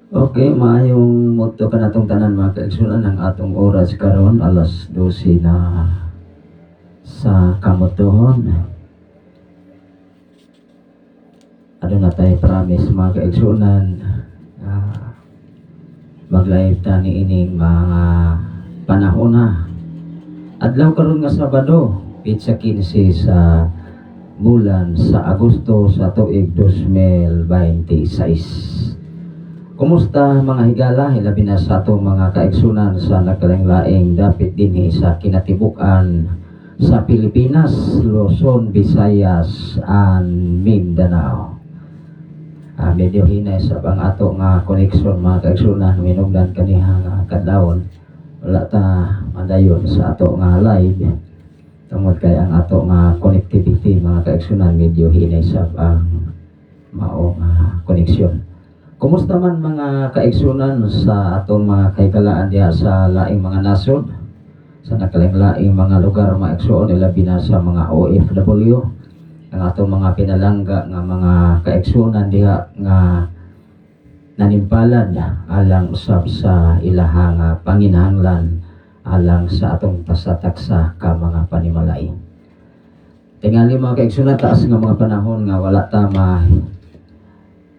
Okay, maayong mudto kanatong tanan, mga kaigsunan. Ang atong oras karon alas 12 na sa kamutuhon. Aduna tay promise, mga kaigsunan, mag-live ta niining mga panahon na. Adlaw karon nga Sabado, petsa 15 sa bulan sa Agosto sa tuig 2026. Kumusta, mga higala, hilabi na sa atong mga kaigsunan sa nagkalaing-laing dapit dinhi sa kinatibuk-an sa Pilipinas, Luzon, Visayas, and Mindanao? Medyo hinay sa ang ato nga connection, mga kaigsunan, minugdan kaniha nga kadlawon. Wala ta madayon sa ato nga live tungod kay ang ato nga connectivity, mga kaigsunan, medyo hinay sa ang mao nga connection. Kumusta man, mga kaigsunan, sa atong mga kahigalaan diha sa laing mga nasod, sa nakalaing-laing mga lugar, mga igsoon, ilabi na sa mga OFW, ang atong mga pinalangga nga mga kaigsunan diha nga nanimpalad alang usab sa ilahang panginahanglan alang sa atong tasak-taksa ka mga panimalay. Tingali, mga kaigsunan, taas nga mga panahon nga wala ta ma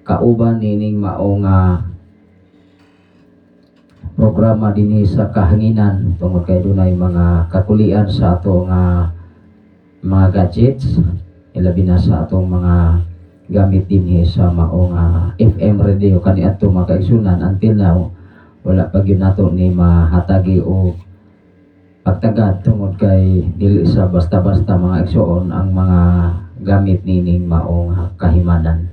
kauban nining mao nga programa dinhi sa kahanginan tungod kay dunay mga kakulian sa ato nga mga gadgets, ilabi na sa atong mga gamit dinhi sa mao nga FM radio kaniadto, mga kaigsunan. Until now, wala pa gyud nato ni mahatagi og pagtagad tungod kay dili sa basta-basta, mga igsoon, ang mga gamit nining maong kahimanan.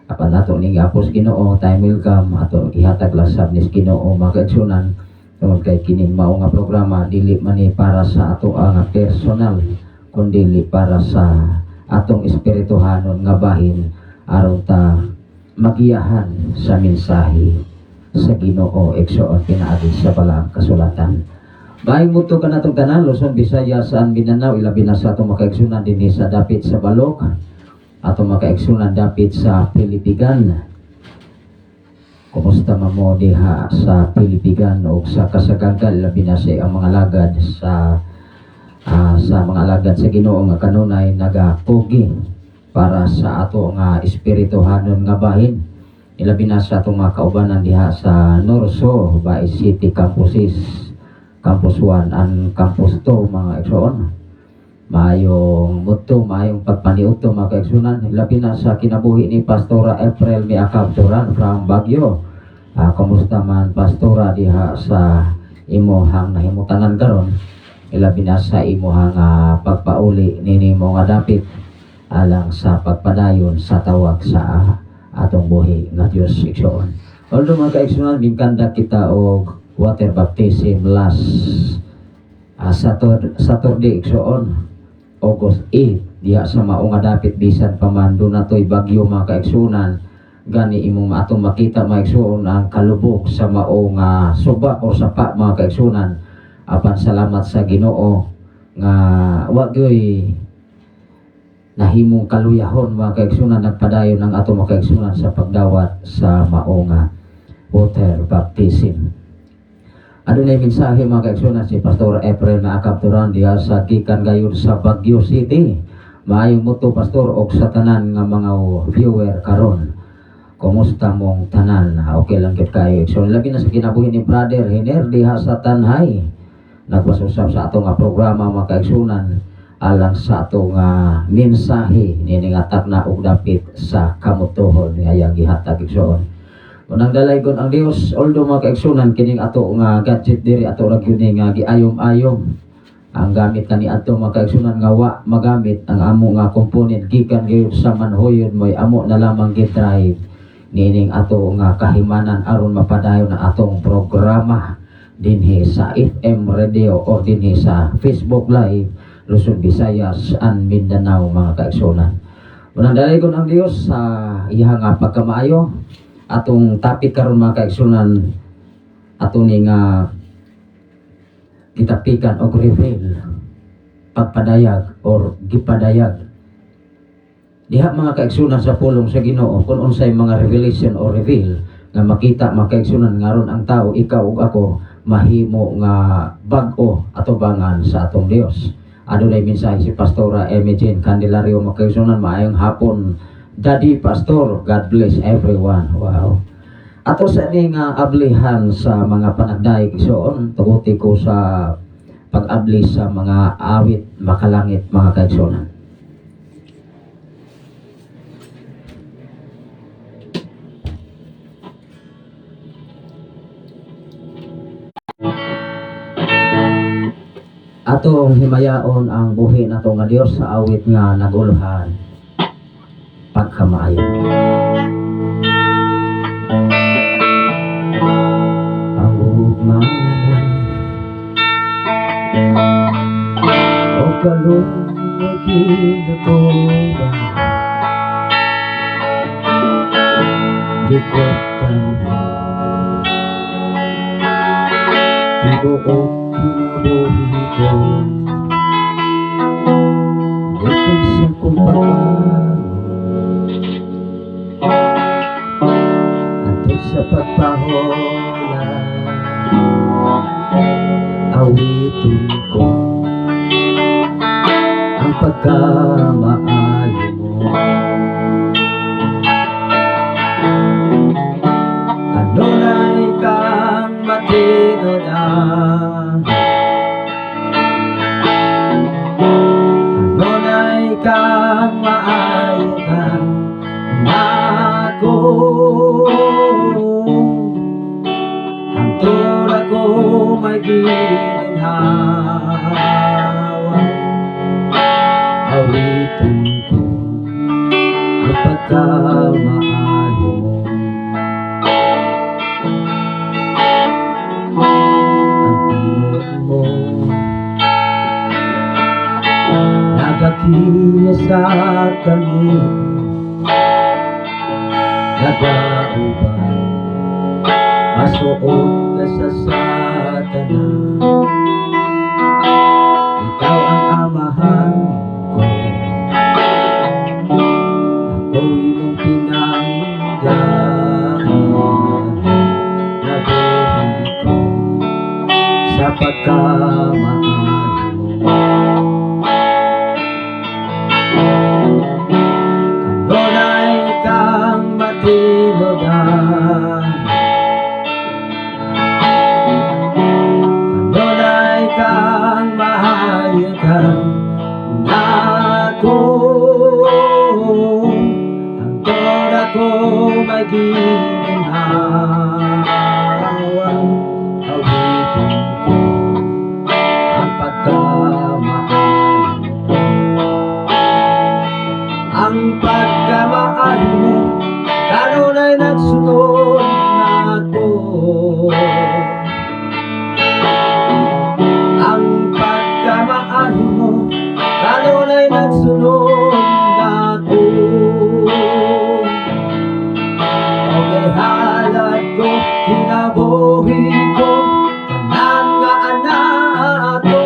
Apan ato ning apos Ginoo, time will come, ato ihatag lang sab nis Ginoo, mga kaigsunan, tungod kay kining mao nga programa dili man ni para sa ato ang personal kundi para sa atong espirituhanon nga bahin aron ta magiyahan sa mensahe sa Ginoo, igsoon, pinaagi sa balaang kasulatan. Maayong mudto kanatong tanan, Luzon, Visayas, and Mindanao, ilabi na sa atong makaigsunan dinhi sa dapit sa Balok, atong makaigsunan dapit sa Pilipigan. Kumusta man mo diha sa Pilipigan o sa Kasagagal, labi na sa ang mga lagad sa mga alagad sa Ginoo nga kanunay nagakugi para sa ato nga espirituhanon nga bahin. Ilabi na sa atong mga kaubanan diha sa Norso, Bais City Campuses, Campus 1 and Campus 2, mga igsoon. Maayong mudto, maayong pagpaniudto, mga kaigsunan. Labi na sa kinabuhi ni Pastora April Miakab Duran from Baguio. Kumusta man, Pastora, diha sa imuhang nahimutanan karon? Ilabi na sa imuhang pagpauli nini mo nga dapit alang sa pagpadayon sa tawag sa atong buhi nga Dios, igsoon. Although, mga kaigsunan, mingkanda kita og water baptism last Saturday, igsoon, August 8, diha sa mao nga dapit. Bisan pa man duna to'y bagyo, mga kaigsunan, gani imong atong makita, mga igsoon, ang kalubog sa mao nga suba o sapa, mga kaigsunan. Apan salamat sa Ginoo nga wa gyoy nahimong kaluyahon, mga kaigsunan. Nagpadayon ang atong mga kaigsunan sa pagdawat sa mao nga water baptism. Adunay mensahe, mga kaigsunan, si Pastor April na akabturan diha sa gikan gayud sa Baguio City. Maayong mudto, Pastor, og sa tanan nga mga viewer karon. Kumusta mong tanan? Okay lang gyud kayo. So labi na sa kinabuhi ni Brother Hiner diha sa Tanhay. Nagpasusap sa ato nga programa, mga kaigsunan, alang sa ato nga mensahe nini nga takna og dapit sa kamutuhon nga iyang gihatag, igsoon. Unang dalaygon ang Dios. Although, mga kaigsunan, kining ato nga gadget diri ato ra gyud ni nga giayom-ayom. Ang gamit kani ato, mga kaigsunan, nga wa magamit ang amo nga component gikan gyud sa manhuyon mo'y amo na lamang gi-drive nining ato nga kahimanan aron mapadayon ang atong programa dinhi sa FM radio o dinhi sa Facebook Live, Luzon, Visayas and Mindanao, mga kaigsunan. Unang dalaygon ang Dios sa iyang nga pagkamaayo. Atong topic karon, mga kaigsunan, Ato ni nga gitapikan og reveal, pagpadayag or gipadayag diha, mga kaigsunan, sa pulong sa Ginoo, kung unsay mga revelation or reveal nga makita, mga kaigsunan, ngaron ang tao, ikaw ug ako, mahimo nga bag-o atubangan sa atong Dios. Adunay mensahe si Pastora Emmy Jane Candelario, mga kaigsunan. Maayong hapon, Daddy Pastor. God bless everyone. Wow. Ato sa ni nga ablihan sa mga panagdaig, igsoon, tuguti ko sa pag-abli sa mga awit makalangit, mga kaigsunan. Atong himayaon ang buhi nato nga Dios sa awit nga nagulhan, "Pagkamaayo." Ang gugma mo o kalungay kinatuban, likotan tibuok kinabuhi ko. Gikan sa kong pagbangon hangtod sa pagpahulat, awitin ko ang pagkamaayo mo. Kanunay kang matinudan, kanunay kang maayo ka nako. Hangtod ako may giginhawa, awitin ko ang pagkamaayo mo. Ang tingog mo nagakiya sa kalit, nagauban masuot ka sa satanas. Ikaw ang amahan ko, ako imong pinangga. Nabuhi ko sa pagkamaayo mo. Kanunay kang matinudan, kanunay kang maayo ka nako. Hangtod ako may giginhawa, awitin ko ang pagkamaayo mo. Ang pagkamaayo mo kanunay nagsunod nako. Ang pagkamaayo mo kanunay nagsunod nako. O gihalad ko kinabuhi ko, tanan nga anak ko.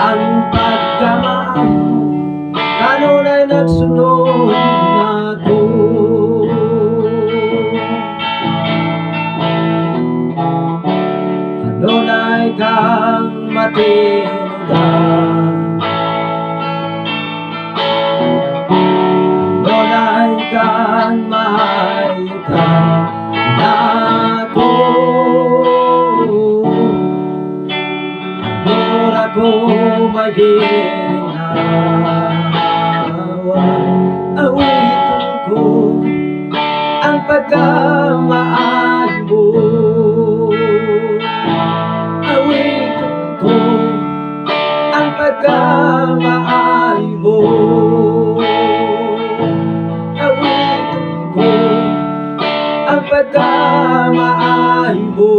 Ang pagkamaayo mo kanunay nagsunod nako. Kanunay kang matinudan, kanunay kang maayo ka nako. Hangtod ako may ginhawa, awitin ko ang pagkamaayo mo. Awitin ko ang pagkamaayo mo. Awitin ko ang pagkamaayo mo.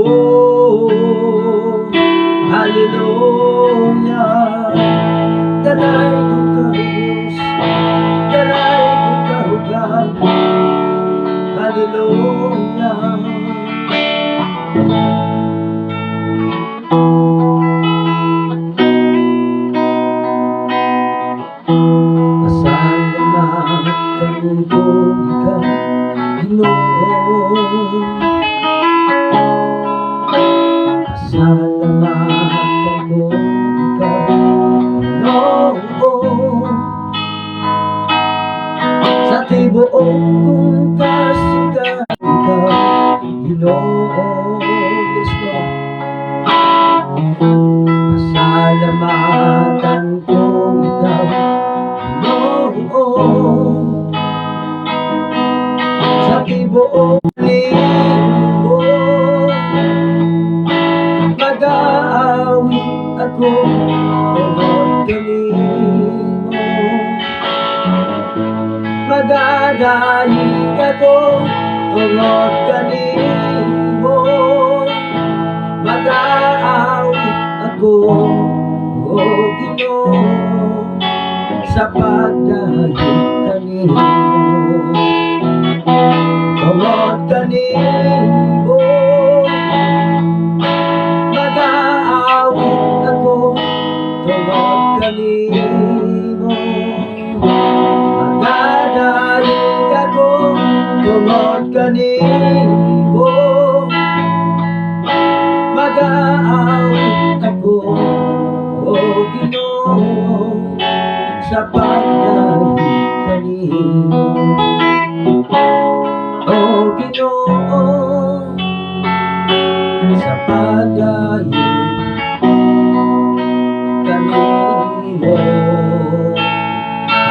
Hallelujah. Dalay ko ka, Diyos. Dalay ko ka, God. Hallelujah. Ikaw. Pasalamatan ko ikaw, Ginoo. Pasalamatan ko ikaw, Ginoo, sa tibuok kong kasing ikaw, Ginoo. Yes, Lord. Pasalamatan ko ikaw, Ginoo, sa tibuok libo. Mag-aawit ako tungod kanimo. Magadayeg ako tungod kanimo. Mag-aawit ako, O Ginoo, sa pagdayeg kanimo. Tungod kanimo, mag-aawit ako tungod kanimo. Magadayeg ako tungod kanimo. Mag-aawit ako, O Ginoo, sa pagdayeg kanimo. O Ginoo, sa pagdayeg kanimo.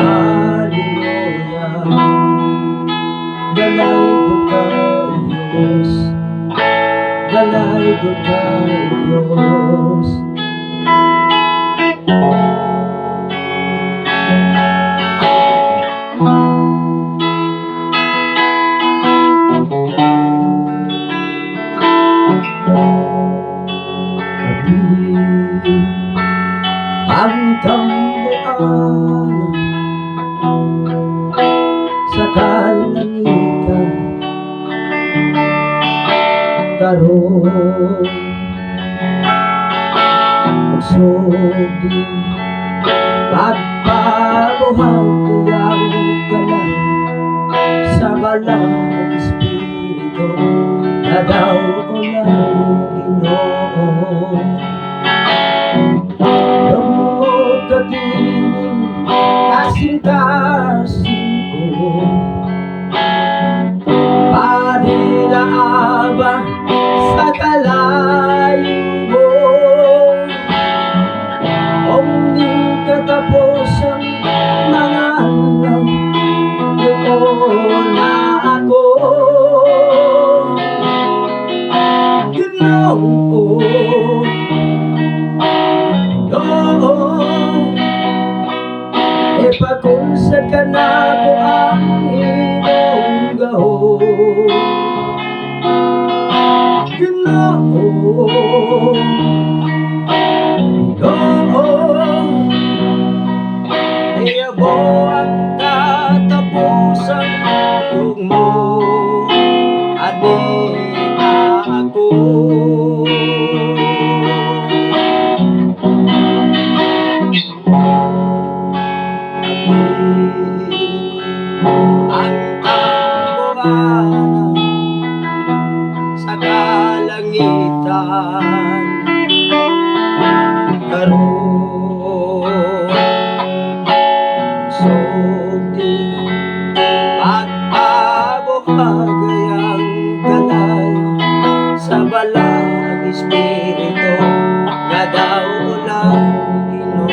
Hallelujah. Dalaygon ka, Diyos. Dalaygon ka, Diyos. Abi ang tambuan sa kalangitan karon ug sugdi pagpabuhat ang kalan sa balang Espiritu na daw ulang Ginoo. Tungod kakining kasing-kasing ko, Padila sa kalayo mo. Omning katapos ang mga adlaw, Doon na ako, Ginoo. Ginoo, ipakonsad ka nako ang imong gahom. Ginoo, Ginoo, iyabo ang katapusan mo, ani ako. Ang tambuan sa kalangitan karon sugdi pagpabuhagay ang kalay sa balang Espiritu nga daw lang Ginoo.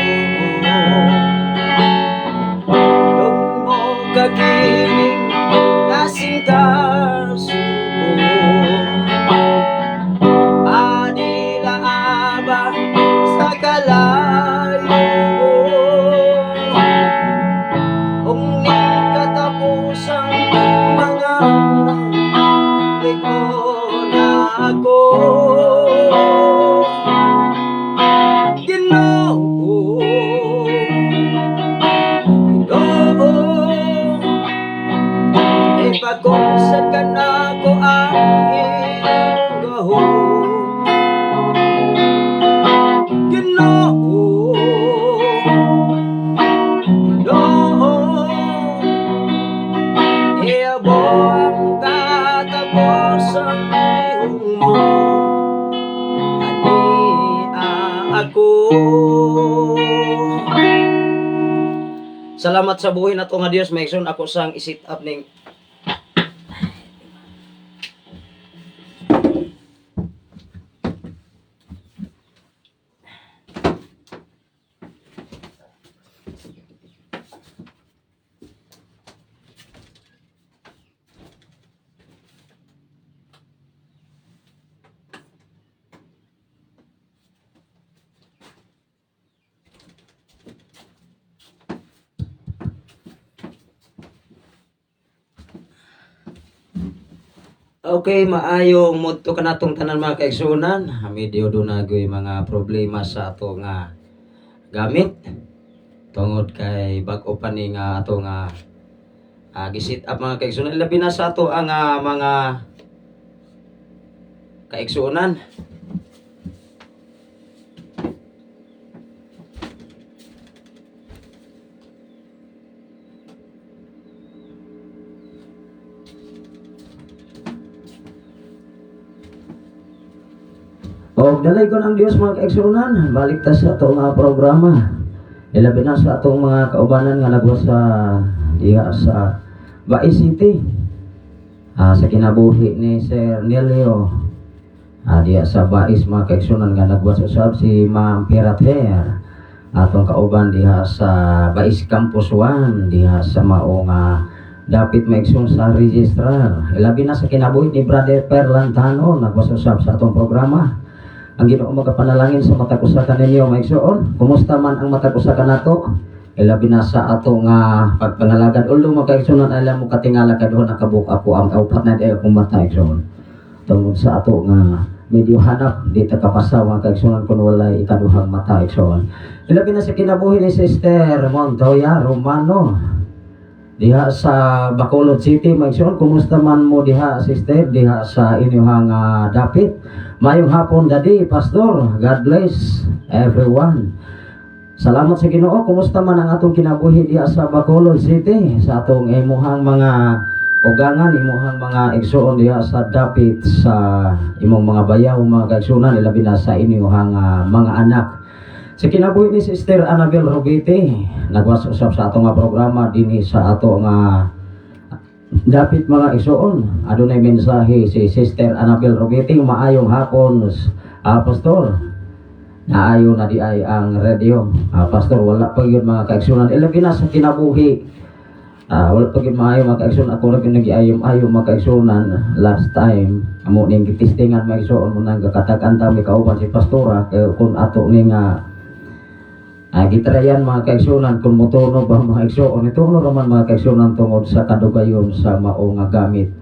Tungmo kakining kasing-kasing ko, Adila aba sa kalayo. Salamat sa buhi nato nga Dios, mga igsoon. Ako sang i-set up ning Okay, maayong mudto kanatong tanan, mga kaigsunan. Medyo duna gyud mga problema sa ato nga gamit. Tungod kay bag-o pa ni nga ato nga gi-set up, mga kaigsunan. Labi na sa ato ang mga kaigsunan. Og dalaygon ang Dios, mga kaigsunan, balik ta sa atong programa. Ilabi na sa atong mga kaubanan nga nagwa sa diha sa Bais City. Sa kinabuhi ni Sir Nelio. Diha sa Bais, mga kaigsunan, nga nagwas usab si Ma'am Pirather. Atong kauban diha sa Bais Campus 1 diha sa mao nga dapit, maigsoon, sa registrar. Ilabi na sa kinabuhi ni Brother Perlantano, nagwas usab sa atong programa. Ang Ginoo magapanalangin sa matag usa kaninyo, mga igsoon. Kumusta man ang matag usa kanato? Ilabi na sa ato nga pagpangalagad. Although, mga kaigsuonan, alam mo katingala ka doon nakabuk ako ang upat na ay akong mata, igsoon. Tungod sa ato nga medyo hanap, di ta kapasa, mga kaigsuonan, kung walay ikaduhang mata, igsoon. Ilabi na sa kinabuhi ni Sister Montoya Romano diha sa Bacolod City, mga igsoon. Kumusta man mo diha, sister, diha sa inyong dapit? Mayong hapon, Daddy Pastor. God bless everyone. Salamat sa Ginoo. Kumusta man ang atong kinabuhi diha sa Bacolod City, sa atong imuhang mga ugangan, imuhang mga igsoon diha sa dapit, sa imong mga bayaw, mga kaigsuonan, ilabi na sa inyong mga anak. Sa kinabuhi ni Sister Annabel Robite, nagwas usab sa atong nga programa dinhi sa ato nga dapit, mga igsoon. Adunay mensahe si Sister Annabel Robite: "Maayong hapon, Pastor. Naayo na di ay ang radio." Pastor, wala pa yun, mga kaigsuonan. Ilabi na sa kinabuhi. Wala pa gyud maayo, mga kaigsuonan. Ako ra gyud nagiayom-ayo, mga kaigsuonan, last time. Amo ning gitistingan, mga igsoon, mo nang gakatag-an ta mi kauban si pastora kay kung ato ni nga gitrayan, mga kaigsuonan, kung motuno ba, mga igsoon. Ituno raman, mga kaigsuonan, tungod sa kadugayon sa mao nga gamit.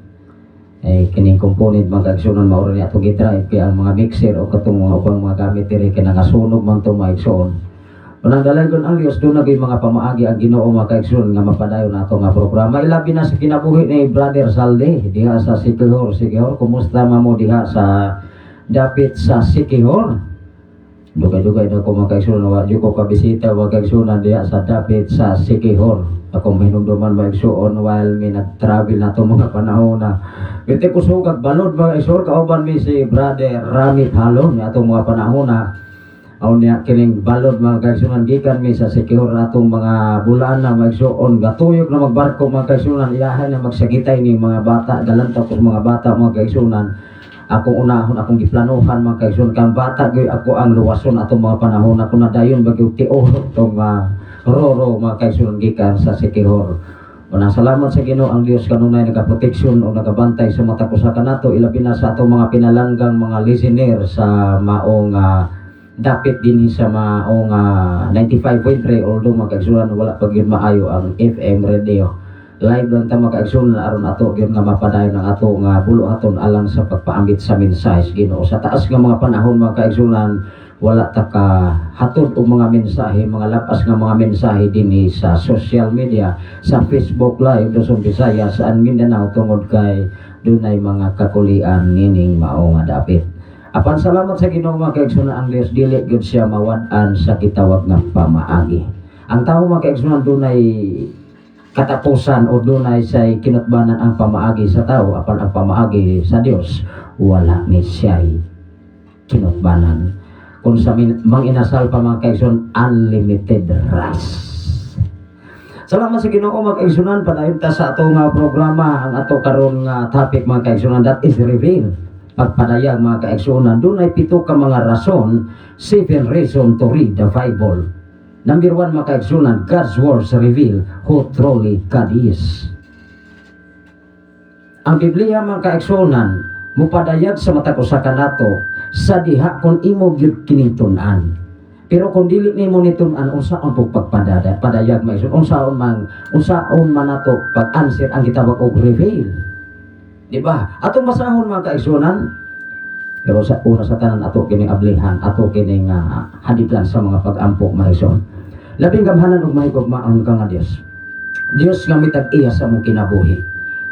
Eh, kining component, mga kaigsuonan, mao ni ato gitry kay ang mga mixer o katong mga ubang mga gamit diri kay nangasunog man to, mga igsoon. Unang dalaygon ang Dios, duna gyud mga pamaagi ang Ginoo, mga kaigsoon, nga mapadayon nato nga programa. Ilabi na sa kinabuhi ni Brother Salde diha sa Siquijor. Siquijor, kumusta man mo diha sa dapit sa Siquijor? Dugay-dugay na ko, mga kaigsoon, wa jud ko kabisita, mga kaigsuonan, diha sa dapit sa Siquijor. Akong mahinumduman, mga igsoon, while mi nag-travel na to mga panahon na Iti kusog ag balod, mga igsoon, kauban mi si Brother Ramit Halon atong mga panahon na. Aw niya kining balod, mga kaigsuonan, gikan mi sa Siquijor atong mga bulan na, mga igsoon, gatuyok na magbarko, mga kaigsuonan, iyahan na magsagitay ni mga bata, galantaw ko sa mga bata, mga kaigsuonan. Akong unahon, akong giplanuhan, mga kaigsuonan, kang bata gyud ako ang luwason atong mga panahon ako na dayon bagyo tiorok tong roro, mga kaigsuonan, gikan sa Siquijor. Unang salamat sa Ginoo, ang Dios kanunay nagaproteksyon o nagabantay sa matag usa kanato, ilabi na sa atong mga pinalanggang mga listener sa maong dapit dinhi sa maong 95.3. Although, mga kaigsuonan, wala pa gyud maayo ang FM radio, live lang ta, mga kaigsuonan, aron ato gyud nga mapadayon ang ato nga buluhaton alang sa pagpaambit sa mensahe sa Ginoo. Sa taas nga mga panahon, mga kaigsuonan, wala ta ka hatod og mga mensahe, mga lapas nga mga mensahe dinhi sa social media, sa Facebook Live, Luzon, Visayas and Mindanao, tungod kay dunay mga kakulian nining mao nga dapit. Apan salamat sa Ginoo, mga kaigsuonan, ang Dios dili gyud siya mawad-an sa gitawag nga pamaagi. Ang tao, mga kaigsuonan, dunay katapusan o dunay say kinutbanan ang pamaagi sa tao, apan ang pamaagi sa Dios wala ni siya'y kinutbanan. Kung sa Mang Inasal pa, mga kaigsoon, unlimited rice. Salamat sa Ginoo, mga kaigsunan. Padayon ta sa ato nga programa. Ang ato karon nga topic, mga kaigsunan, that is reveal. Pagpadayag, mga kaigsunan, dunay pito ka mga rason, seven reason to read the Bible. Number 1, mga kaigsunan, God's words reveal who truly God is. Ang Biblia, mga kaigsunan, mupadayag sa matag usa kanato sa diha kung imo gyud kining tun-an. Pero kung dili nimo ni tun-an, unsaon pug pagpadada padayag, mga igsoon? Unsaon man nato pag-answer ang gitawag og reveal? Di ba? Atong basahon, mga kaigsunan, pero sa una sa tanan, ato kining ablihan, ato kining haditlan sa mga pag-ampo, mga igsoon. Labing gamhanan ug mahigugmaon ka nga Dios. Dios nga mitag-iya sa among kinabuhi.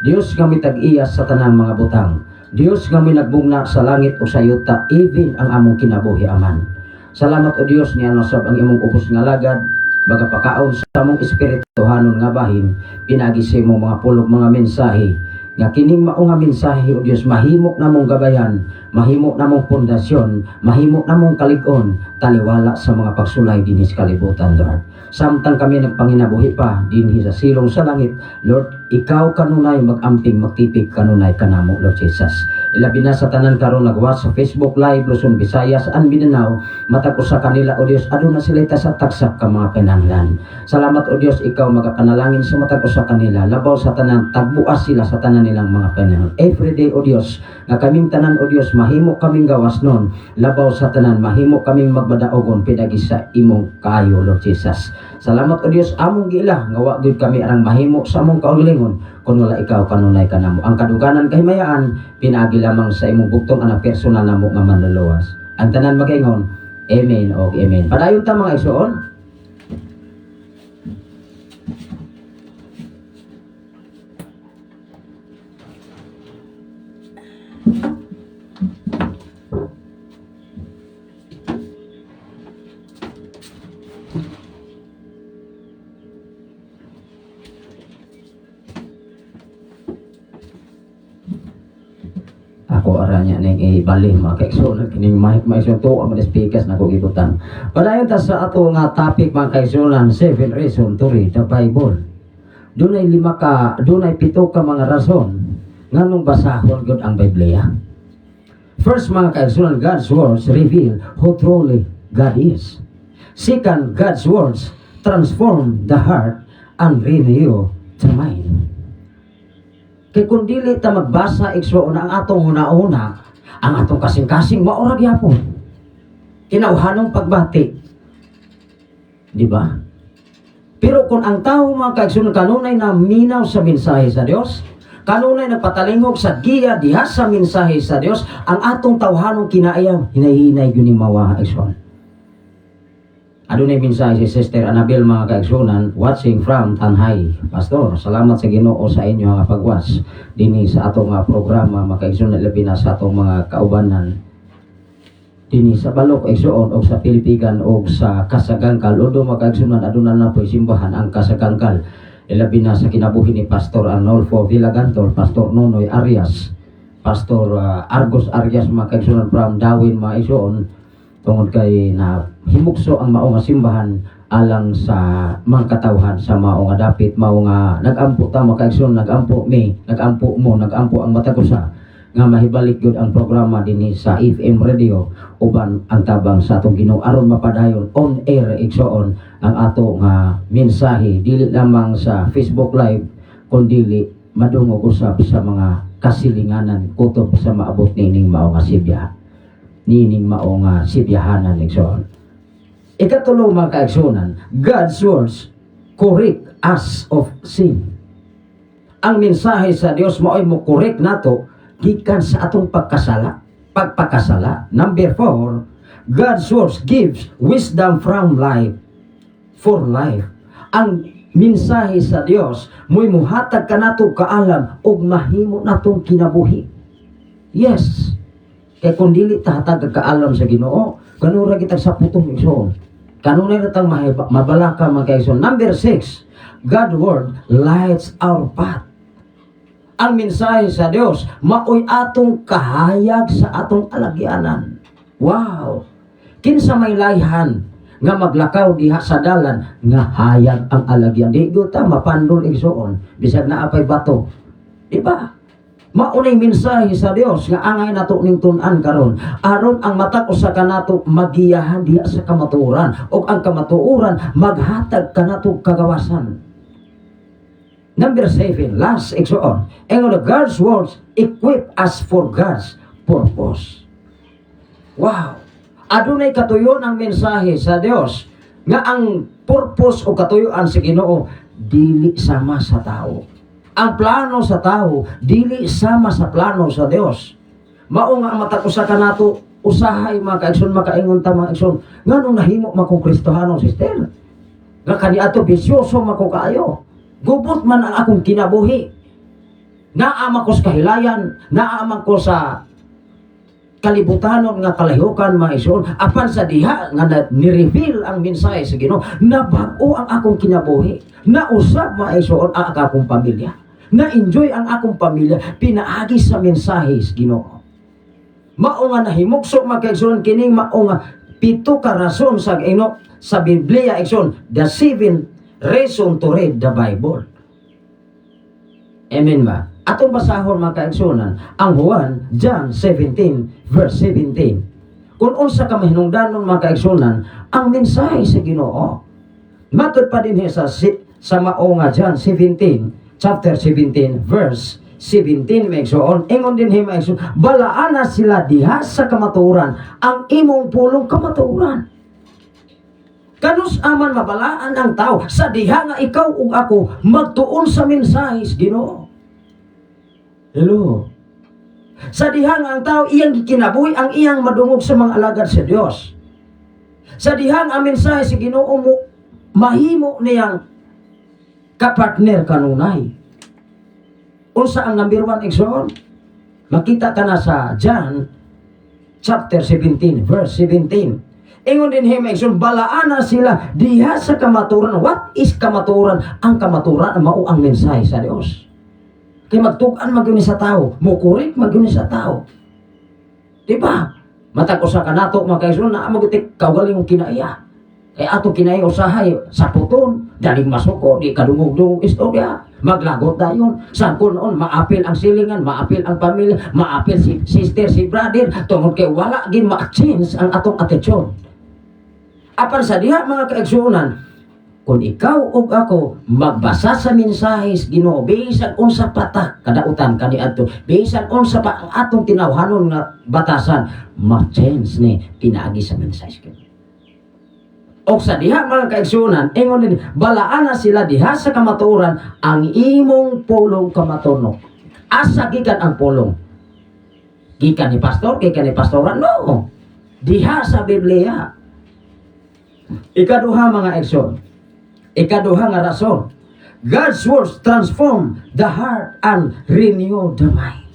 Dios nga mitag-iya sa tanang mga butang. Dios nga minagbugna sa langit o sa yuta, even ang among kinabuhi, Aman. Salamat, o Dios, niya sab ang imong ubos nga lagad magapakaon sa among espirituhanon nga bahin pinaagi sa imong mga pulong, mga mensahe, nga kining mao nga mensahe, o Dios, mahimo namong gabayan, mahimo namong pundasyon, mahimo namong kalig-on taliwala sa mga pagsulay dinhi sa kalibutan, Lord. Samtang kami nagpanginabuhi pa dinhi sa silong sa langit, Lord, ikaw kanunay magamping, magtipig kanunay kanamo, Lord Jesus. Ilabi na sa tanan karon nagwatch sa Facebook Live, Luzon, Visayas and Mindanao, matag usa kanila, o Dios, aduna sila sa tagsak ka mga pananglan. Salamat, o Dios, ikaw magapanalangin sa matag usa kanila. Labaw sa tanan, tagbuas sila sa tanan nilang mga pananglan. Every day, o Dios, nga kaming tanan, o Dios, mahimo kaming gawas nun. Labaw sa tanan, mahimo kaming magbadaogon pinaagi sa imong kaayo, Lord Jesus. Salamat, o Dios, among giila nga wa gyud kami arang mahimo sa among kaugalingon kung wala ikaw kanunay kanamo. Ang kaduganan kahimayaan pinaagi lamang sa imong bugtong anak, personal namo nga manluluwas. Ang tanan magaingon, Amen o Amen. Padayon ta, mga igsoon. Ako ara niya ning ibali, mga kaigsuonan, kining mic, mga igsoon, to ang mga speakers na ko gibutan. Padayon ta sa ato nga topic, mga kaigsuonan, seven reason to read the Bible. Dunay lima ka, dunay pito ka mga rason nganong basahon gyud ang Biblia. First, mga kaigsuonan, God's words reveal who truly God is. Second, God's words transform the heart and renew the mind. Kay kung dili ta magbasa, igsoon, ang atong huna-huna, ang atong kasing-kasing mao ra gyapon. Tinawhanong pagbati. Di ba? Pero kung ang tao, mga kaigsoon, kanunay na minaw sa mensahe sa Dios, kanunay nagpatalingog sa giya diha sa mensahe sa Dios, ang atong tawhanong kinaiya hinay-hinay gyud ni mawa, igsoon. Adunay mensahe si Sister Annabel, mga kaigsunan, watching from Tanjay. Pastor, salamat sa Ginoo sa inyo nga pag-watch dinhi sa atong nga programa, mga kaigsunan, labi na sa atong mga kaubanan dinhi sa Balok, igsoon, og sa Pilipigan og sa Kasagangkal. Although, mga kaigsunan, aduna na po simbahan ang Kasagangkal. Ilabi na sa kinabuhi ni Pastor Arnolfo Villagantol, Pastor Nonoy Arias, Pastor Argos Arias, mga kaigsunan, from Dawin, mga igsoon, tungod kay na himugso ang mao nga simbahan alang sa mga katawhan sa mao nga dapit, mao nga nagampo ta, mga kaigsoon, nagampo mi, nagampo mo, nagampo ang matag usa nga mahibalik gyud ang programa dinhi sa FM radio uban ang tabang sa atong Ginoo aron mapadayon on air, igsoon, ang ato nga mensahe dili lamang sa Facebook Live kundi madungog usab sa mga kasilinganan kutob sa maabot niining mao nga sibya, niining mao nga sibyahanan, igsoon. Ikatulo, mga kaigsunan, God's words correct us of sin. Ang mensahe sa Dios mao'y mo correct nato gikan sa atong pagkasala, pagpakasala. Number 4, God's words gives wisdom from life for life. Ang mensahe sa Dios mo'y muhatag kanato kaalam ug mahimo natong kinabuhi. Yes. Kay kung dili ta hatag og kaalam sa Ginoo, kanura kitag sa putong, igsoon. Kanunay ra tang mabalaka, mga kaigsoon. Number 6, God word lights our path. Ang mensahe sa Dios maoy atong kahayag sa atong alagyanan. Wow! Kinsa may layhan nga maglakaw diha sa dalan nga hayag ang alagyan? Di gyud ta mapandol, igsoon, bisag naa pay bato. Di ba? Maunay mensahe sa Dios nga angay nato ning tun-an karon, aron ang matag usa kanato magiyahan diha sa kamatuoran, ug ang kamatuoran maghatag kanato kagawasan. Number 7, last, igsoon. And the God's words equip us for God's purpose. Wow! Adunay katuyon ang mensahe sa Dios nga ang purpose o katuyuan sa Ginoo dili sama sa tao. Ang plano sa tao dili sama sa plano sa Dios. Mao nga ang matag usa kanato usahay, mga kaigsoon, makaingon ta, mga igsoon, nganong nahimo man kong Kristohano, sister? Nga kaniadto bisyoso man ko kaayo. Gubot man ang akong kinabuhi. Naa man ko sa kahilayan, naa man ko sa kalibutanon nga kalahiukan, mga igsoon, apan sa diha nga ni-reveal ang mensahe sa Ginoo, nabag-o ang akong kinabuhi. Nausab, mga igsoon, ang akong pamilya. Na-enjoy ang akong pamilya pinaagi sa mensahe sa Ginoo. Mao nga nahimukso, mga kaigsoon, kining mao nga pito ka rason sa Ginoo sa Biblia, igsoon, the seven reason to read the Bible. Amen ba? Atong basahon, mga kaigsunan, ang Juan, John 17 verse 17. Kung unsa ka mahinungdanon, mga kaigsunan, ang mensahe sa Ginoo. Matud pa din sa mao nga John 17, chapter 17 verse 17, mga igsoon. Ingon din mga igsoon, "Balaana sila diha sa kamatuoran, ang imong pulong kamatuoran." Kanus aman mabalaan ang tao sa diha nga ikaw ug ako magtuon sa mensahe sa Ginoo? Hello. Sa diha nga ang tao iyang gikinabuhi ang iyang madungog sa mga alagad sa Dios. Sa diha nga ang mensahe sa Ginoo mo mahimo niyang kapartner kanunay. Unsa ang number 1, igsoon? Makita ka na sa John chapter 17 verse 17. Ingon din him, igsoon, "Balaana sila diha sa kamaturan." What is kamaturan? Ang kamaturan mao ang mensahe sa Dios. Kay magtug-an man gyud ni sa tao, mukurik man gyud ni sa tao. Di ba? Matag usa ka nato, mga kaigsoon, naa man gyud kaugalingong kinaiya. Kay atong kinaiya usahay sa puton, daling masuko, di kadungog-dungog istorya. Maglagot dayon. Sangkon noon, maapil ang silingan, maapil ang pamilya, maapil si sister, si brother, tungod kay wala gin ma-change ang atong attitude. Apan sa diha, mga kaigsuonan, kung ikaw ug ako magbasa sa mensahe sa Ginoo, bisan unsa pa ta kadautan kaniadto, bisan unsa pa ang atong tinawhanon nga batasan, ma-change ni pinaagi sa mensahe sa Ginoo. O sa diha, mga kaigsuonan, ingon din, "Balaana sila diha sa kamatuoran, ang imong pulong kamatuno." Asa gikan ang pulong? Gikan ni pastor, gikan ni pastora? No. Diha sa Biblia. Ikaduha, mga igsoon. Ikaduha nga rason. God's words transform the heart and renew the mind.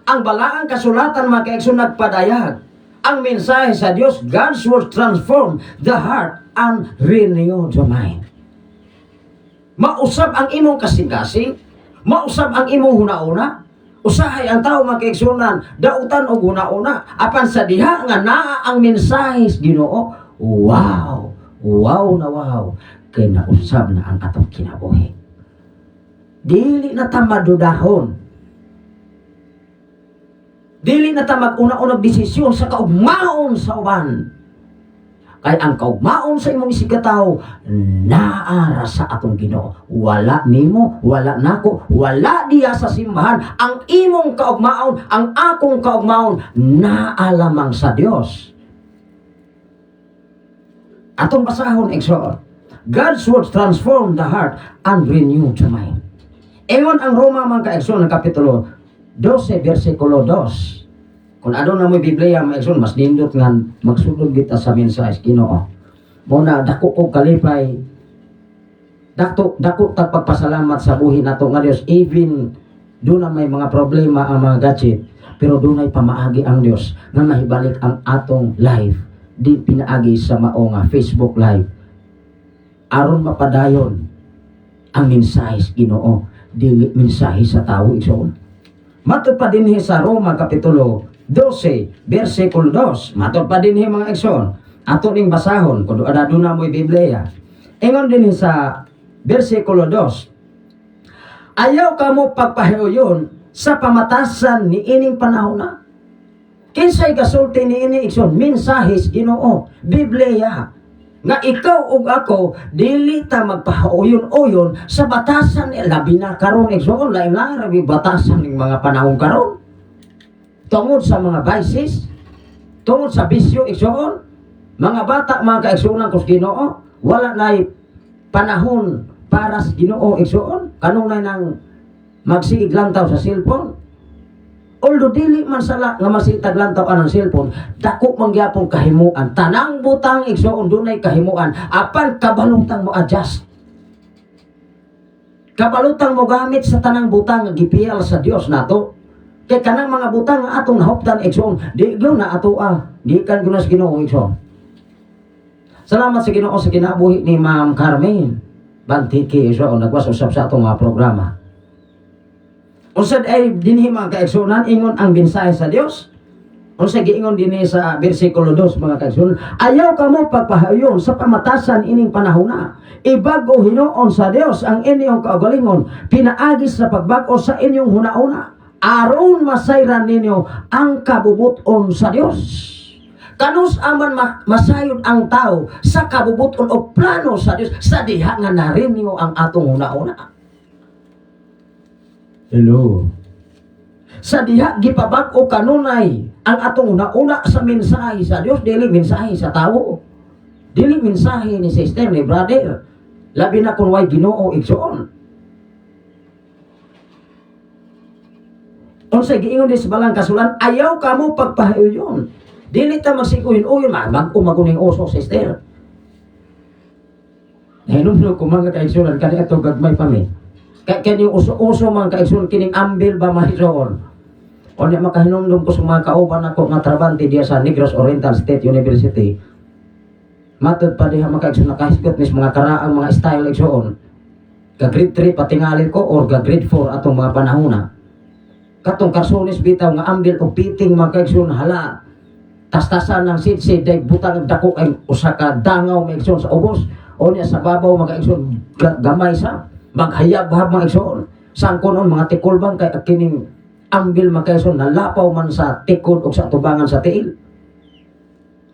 Ang balaang kasulatan, mga kaigsoon, nagpadayag. Ang mensahe sa Dios, God's words transform the heart and renew the mind. Mausab ang imong kasing-kasing, mausab ang imong hunauna. Usahay ang tao, mga kaigsunan, dautan og hunauna. Apan sa diha nga naa ang mensahe sa Ginoo, wow, wow na wow, kay nausab na ang atong kinabuhi. Dili na ta madudahon. Dili na ta mag-una-unag desisyon sa kaugmaon sa uban. Kay ang kaugmaon sa imong isigkatawo naa ra sa atong Ginoo. Wala nimo, wala nako, wala diya sa simbahan. Ang imong kaugmaon, ang akong kaugmaon naa lamang sa Dios. Atong basahon, igsoon. God's words transform the heart and renew the mind. Ingon ang Roma, mga kaigsoon, ng Kapitulo 12 versikulo 2. Kung aduna mo'y Biblia, mga igsoon, mas nindot nga magsulod kita sa mensahe sa Ginoo. Mao na dako kog kalipay. Dako dako tag pagpasalamat sa buhi nato nga Dios, even doon na may mga problema ang mga gadget, pero dunay pamaagi ang Dios nga mahibalik ang atong live di pinaagi sa mao nga Facebook Live aron mapadayon ang mensahe sa Ginoo, dili mensahe sa tawo, igsoon. Matud pa dinhi sa Roma Kapitulo 12, versikulo 2. Matod pa dinhi, mga igsoon. Ato ning basahon kung aduna mo'y Biblia. Ingon dinhi sa versikulo 2. Ayaw kamo pagpahiuyon sa pamatasan ni ining panahon na. Kinsay gasulti ni ini, igsoon? Mensahes Ginoo, Biblia. Nga ikaw ug ako dili ta magpauyon-uyon sa batasan ni, labi na karon, igsoon, lain-lain ra batasan ning mga panahon karon. Tungod sa mga vices, tungod sa bisyo, igsoon, mga bata, mga kaigsuonan ko sa Ginoo, wala na'y panahon para sa Ginoo, igsoon. Kanunay nang magsiig lantaw sa cellphone. Although dili man sala nga masitag lantaw ka ng cellphone, dako man gyapon kahimuan. Tanang butang, igsoon, dunay kahimuan. Apan kabalutang mo adjust. Kabalutang mo gamit sa tanang butang nga gipiyal sa Dios nato. Kay kanang mga butang nga atong nahuptan, igsoon, di gyud na ato ah. Gikan gyud na sa Ginoo, igsoon. Salamat sa Ginoo sa kinabuhi ni Ma'am Carmen Bantiki, igsoon, nagwas usab sa atong mga programa. Unsa ay dinhi, mga kaigsuonan, ingon ang mensahe sa Dios? Unsa giingon dinhi sa bersikulo 2, mga kaigsuonan? Ayaw kamo pagpahayon sa pamatasan ining panahona. Ibag-o hinuon sa Dios ang inyong kaugalingon pinaagi sa pagbag-o sa inyong hunauna aron masayran ninyo ang kabubuton sa Dios. Kanus aman masayod ang tao sa kabubuton o plano sa Dios? Sa diha nga narinyo ang atong hunauna. Hello. Sa diha gipabag-o kanunay ang atong una-una sa mensahe sa Dios, dili mensahe sa tao. Dili mensahe ni sister, ni brother. Labi na kung way Ginoo, igsoon. Unsa giingon di sa balang kasulan? Ayaw kamo pagpahiuyon. Dili ta magsikuhin uyon, bag-o maguning uso, sister. Nahinumdum ko, mga kaigsuonan, kani ato gagmay pa mi. Kay kani uso-uso, mga kaigsuonan, kining ambil ba, mga igsoon. Unya makahinumdum ko sa mga kauban ako nga trabante diya sa Negros Oriental State University. Matod pa diha, mga kaigsoon, nakahisgot mis mga karaang mga style, igsoon. Ga grade 3 patingali ko or ga grade 4 atong mga panahona. Katong karsones bitaw nga ambil o piting, mga kaigsoon, hala. Tastasan ng sidsid day butang dako kay usa ka dangaw, mga igsoon, sa ubos. O niya sa babaw, mga igsoon, gamay sa maghayab-hab, mga igsoon. Sangko noon mga tikulbang kay kining ambil, mga kaigsoon, nalapaw man sa tikod o sa tubangan sa tiil.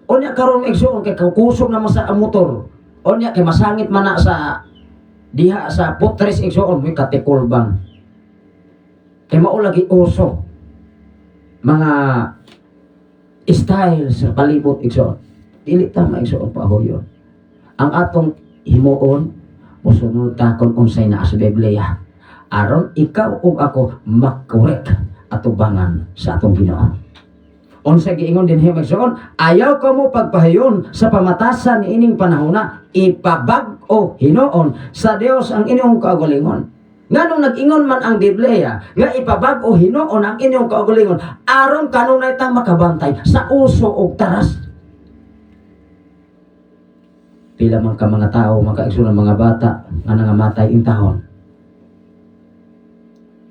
Unya karon, igsoon, kay kusog naman sa motor. Unya kay masangit man na sa diha sa putres, igsoon, may katikulbang. Kay mao lagi uso mga style sa palibot, igsoon. Dili ta maigsoon pahuyon. Ang atong himuon, mosunod ta kung unsay naa sa Biblia. Aron ikaw ug ako makorek atubangan sa atong Ginoo. Unsa giingon dinhi, igsoon? Ayaw kamo pagpahayon sa pamatasan ni ining panahona, ipabag-o hinuon sa Dios ang inyong kaugalingon. Nganong nag-ingon man ang Biblia nga ipabag-o hinuon ang inyong kaugalingon? Aron kanunay ta makabantay sa uso og taras. Pila man ka mga tao, mga kaigsoon, mga bata nga nangamatay intahon.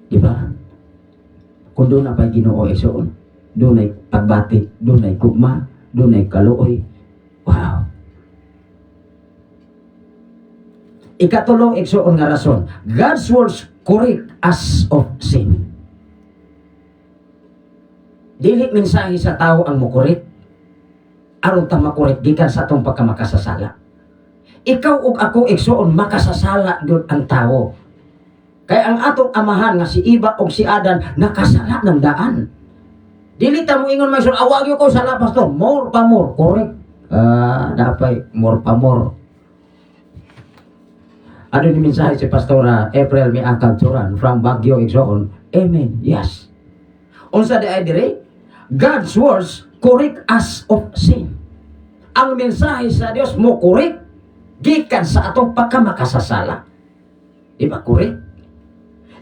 Di ba? Kung duna pa'y Ginoo, igsoon, dunay pagbati, dunay gugma, dunay kaluoy. Wow. Ikatulong, igsoon, nga rason, God's words correct us of sin. Dili mensahe sa tao ang mokorek aron ta makorek gikan sa atong pagkamakasasala. Ikaw ug ako, igsoon, makasasala gyud ang tao. Kaya ang atong amahan nga si Eva ug si Adan nakasala ng daan. Dili ta mo ingon may awag ko sala, pastor, more pa more, correct. Ah, dapat more pa more. Ano ni mensahe si Pastora April May Turan from Baguio, igsoon? Amen. Yes. Unsa di ay dire? God's words correct us of sin. Ang mensahe sa Dios mo correct gikan sa atong pagkamakasasala. Di ba correct?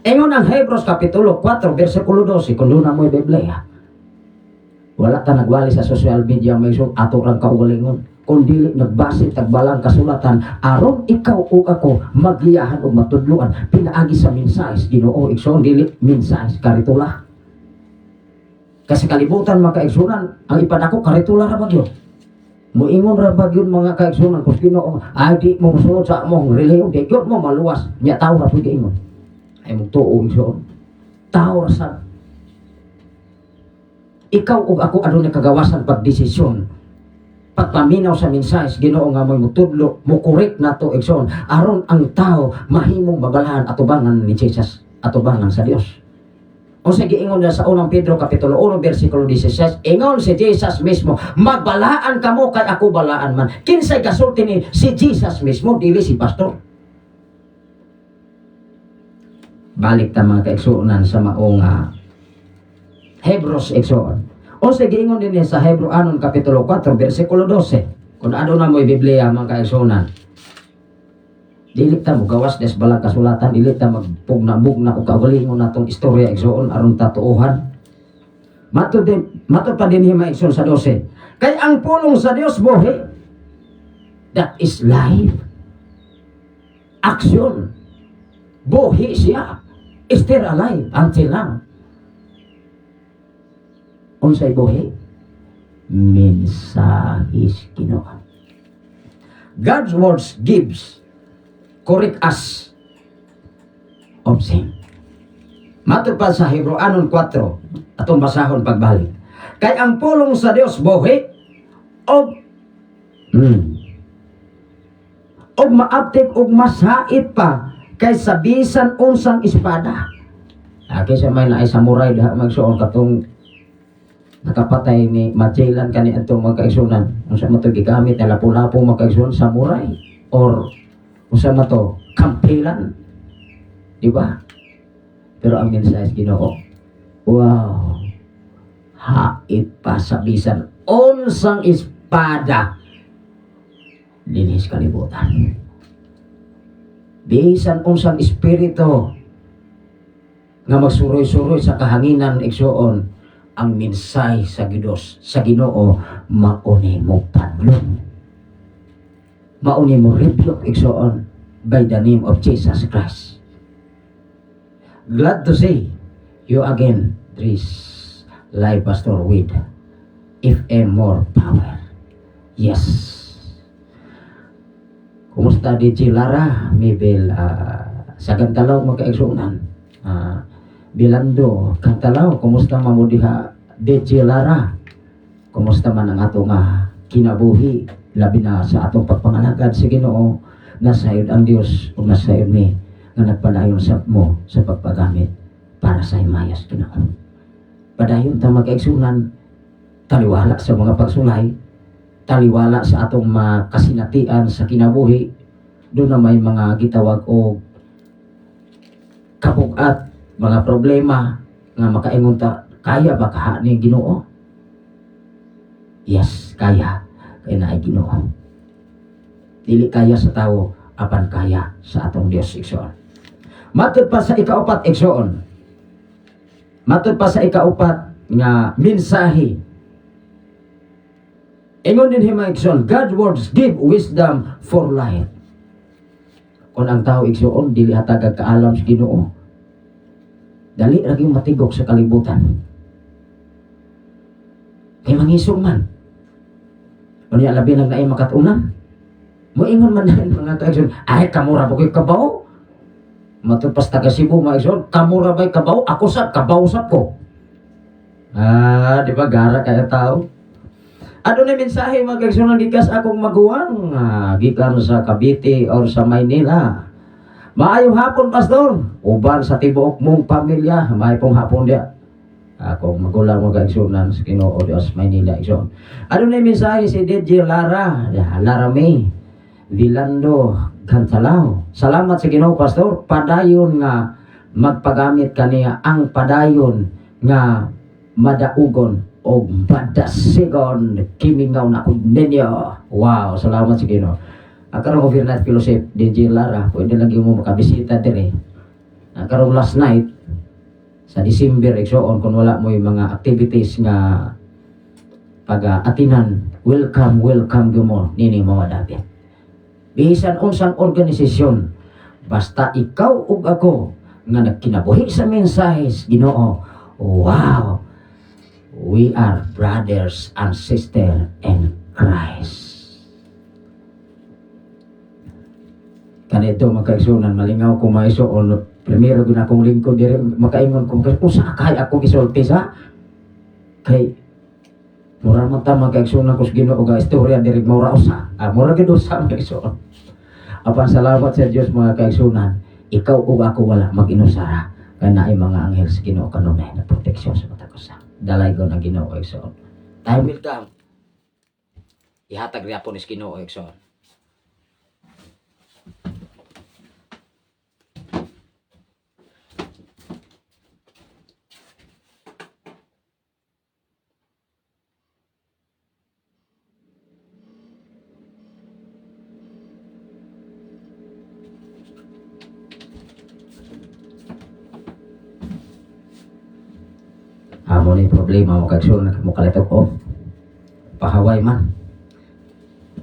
Ingon ang Hebreos Kapitulo 4 versikulo 12, kung duna mo'y Biblia. Wala ta nagwali sa social media, may so ato rang kaugalingon. Kung dili nagbase tagbalang kasulatan aron ikaw ug ako magiyahan ug matudloan pinaagi sa mensahe sa Ginoo, igsoon, dili mensahe karitula. Kasi kalibutan, mga kaigsunan, ang ipadako karitula ra bagyo. Muingon ra bagyo, mga kaigsunan, kung Ginoo ay di mo musunod sa among relihiyon, di gyud mo maluwas. Nya tao ra pud ingon. Ay mong tuo, igsoon. Tao ra sa ikaw ug ako adunay kagawasan pagdesisyon, pagpaminaw sa mensahe sa Ginoo nga mo'y mutudlo, mo correct nato, igsoon, aron ang tao mahimong babalahan atubangan ni Jesus, atubangan sa Dios. Unsa giingon na sa Unang Pedro kapitulo 1 bersikulo 16, ingon si Jesus mismo, "Magbalaan kamo kay ako balaan man." Kinsay gasulti ni? Si Jesus mismo, dili si pastor. Balik ta, mga kaigsuonan, sa maong Hebrews, igsoon. Unsa giingon din sa Hebrew anon kapitulo 4 bersikulo 12. Kung aduna mo'y Biblia, mga kaigsuonan, dili ta mo gawas des balang kasulatan, dili ta magpugna-mugna og kaugalingon natong istorya, igsoon, aron tatuohan. Matud din, matud pa din hima, igsoon, sa 12. Kay ang pulong sa Dios buhi. That is life. Action. Buhi siya. Still alive until now. Unsay buhi? Mensahe sa Ginoo. God's words gives correct us of sin. Matod pa sa Hebreo anon 4, atong basahon pagbalik. Kay ang pulong sa Dios buhi og maabtik og masait pa kaysa bisan unsang espada. Ah, kaysa may naay samurai diha magsuon katong nakapatay ni Magellan kani atong mga kaigsunan. Unsa man to gigamit na lapu-lapu, mga kaigsunan, samurai or unsa man to, kampilan. Di ba? Pero ang mensahe sa Ginoo, wow, hait pa sa bisan unsang espada dinhi's kalibutan. Bisan unsang espiritu nga magsuroy-suroy sa kahanginan, igsuon, ang mensahe sa Dios, sa Ginoo, mauni mo padlong. Mauni mo rebuke, igsuon, by the name of Jesus Christ. Glad to see you again, this live pastor with FM More Power. Yes. Kumusta DJ Lara, Mabel, sa Gantalaw, mga kaigsuonan. Bilando, Gantalaw, kumusta man mo diha, DJ Lara? Kumusta man ang atong kinabuhi, labi na sa atong pagpangalagad sa Ginoo? Nasayod ang Dios ug nasayod mi nga nagpadayon sa mo sa pagpagamit para sa himayas Ginoo. Padayon ta, mga kaigsuonan, taliwala sa mga pagsulay, taliwala sa atong makasinatian sa kinabuhi, doon na may mga gitawag og kabugat, mga problema nga makaingon ta, "Kaya ba kaha ni Ginoo?" Yes, kaya. Kaya naay Ginoo. Dili kaya sa tao, apan kaya sa atong Dios, igsoon. Matud pa sa ikaupat, igsoon. Matud pa sa ikaupat nga mensahe. Ingon din hima, igsoon, God words give wisdom for life. Kung ang tao, igsoon, dili hatagag kaalam sa Ginoo, dali ra gyud matigok sa kalibutan. Kay mangisog man. Unya labi nang naay makatunan. Moingon man na mga kaigsoon, "Ay kamo ra ba ko'y kabaw?" Matud pas taga Cebu, mga igsoon, "Kamo ra ba'y kabaw? Ako sab kabaw sab ko." Ah, di ba gara kaya tao? Ano na mensahe, mga kaigsoon, gikas akong maguwang gikan sa Cavite or sa Maynila. "Maayong hapon, pastor. Uban sa tibuok mong pamilya." Maayong hapon dia. Akong magulang, mga kaigsunan sa Ginoo, Dios Maynila, igsoon. Ano na mensahe si DJ Lara, ya, Lara May Vilando Gantalao. "Salamat sa Ginoo, pastor. Padayon nga magpagamit kaniya ang padayon nga madaugon og madasigon, kimingaw na kog ninyo." Wow, salamat sa Ginoo. Ang karong overnight fellowship, DJ Lara, pwede lagi mo makabisita dire. Ang karong last night sa December, igsoon, kung wala mo yung mga activities nga pag-atinan, welcome, welcome gyud mo nini mga dapit. Bisan unsang organisasyon, basta ikaw ug ako nga nagkinabuhi sa mensahe sa Ginoo, wow. We are brothers and sisters in Christ. Kanito, mga kaigsunan, malingaw ko, mga igsoon, primero gyud akong lingkod diri makaingon ko usa kay akong isulti sa kay mura man ta, mga kaigsunan ko sa Ginoo, ga istorya diri mura usa. Ah, mura gyud usa, mga igsoon. Apan salamat sa Dios, mga kaigsunan, ikaw ug ako wala mag-inusara kay naay mga anghel sa Ginoo kanunay na proteksyon sa matag usa. Dalay ko ng Ginoo, igsoon. Time will come. Ihatag riya po ni Ginoo, igsoon. Amo ni problema mo kag mo kalitok off. Pahaway man.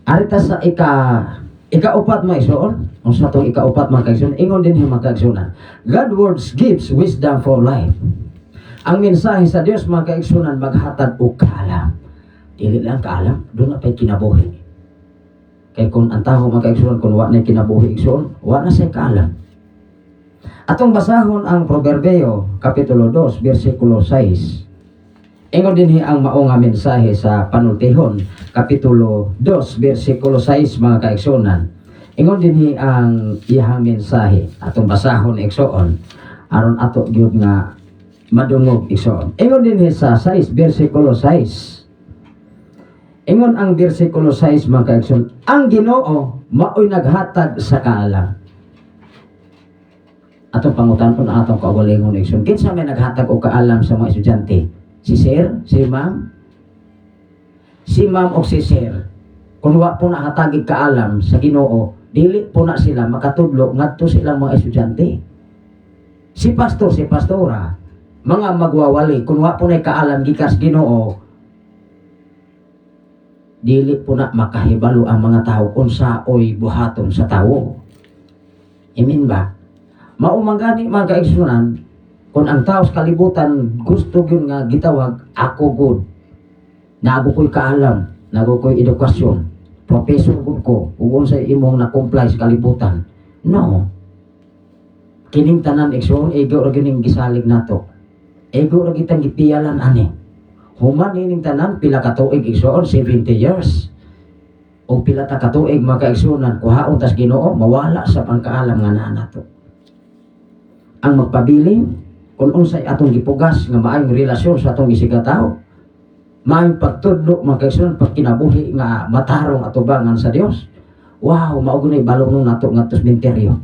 Arita sa ikaupat, mga igsoon, unsa tong ikaupat, mga kaigsoon? Ingon din yung mga kaigsunan. God words gives wisdom for life. Ang mensahe sa Dios, mga kaigsunan, maghatag og kaalam. Dili lang kaalam, duna pay kinabuhi. Kay kung ang tao, mga kaigsunan, kung wa na kinabuhi, igsoon, wa na say kaalam. Atong basahon ang Proverbio, Kapitulo 2, versikulo 6. Ingon dinhi ang mao nga mensahe sa Panultihon, Kapitulo 2, versikulo 6, mga kaigsunan. Ingon dinhi ang iyang mensahe. Atong basahon, igsoon, aron ato gyud nga madungog, igsoon. Ingon dinhi sa 6, versikulo 6. Ingon ang versikulo 6, mga kaigsoon, ang Ginoo maoy naghatag sa kaalam. Atong pangutan-on ang atong kaugalingon, igsoon. Kinsa may naghatag og kaalam sa mga estudyante? Si sir? Si ma'am? Si ma'am o si sir, kung wa po nahatagig kaalam sa Ginoo, dili po na sila makatudlo ngadto sa ilang mga estudyante. Si pastor, si pastora, mga magwawali, kung wa po na kaalam gikas Ginoo, dili po na makahibalo ang mga tao unsaoy buhaton sa tawo. Amen ba? Mao man gani, mga kaigsunan, kung ang tao sa kalibutan gusto gyud nga gitawag ako good. Naa ko'y kaalam, naa ko'y edukasyon, professor gud ko, ug unsay imong na-comply sa kalibutan. No. Kining tanan, igsoon, ego ra gyud ning gisalig nato. Ego ra kitang gipiyalan ani. Human ining tanan pila ka tuig, igsoon, 70 years. O pila ta ka tuig, mga kaigsunan, kuhaon tas Ginoo, mawala sa pangkaalam nga naa nato. Ang magpabilin kung unsay atong gipugas nga maayong relasyon sa atong isigataw, maayong pagtudlo, mga kaigsunan, pagkinabuhi nga matarong atubangan sa Dios. Wow, mao gyud balong nato ngadto sa sementeryo.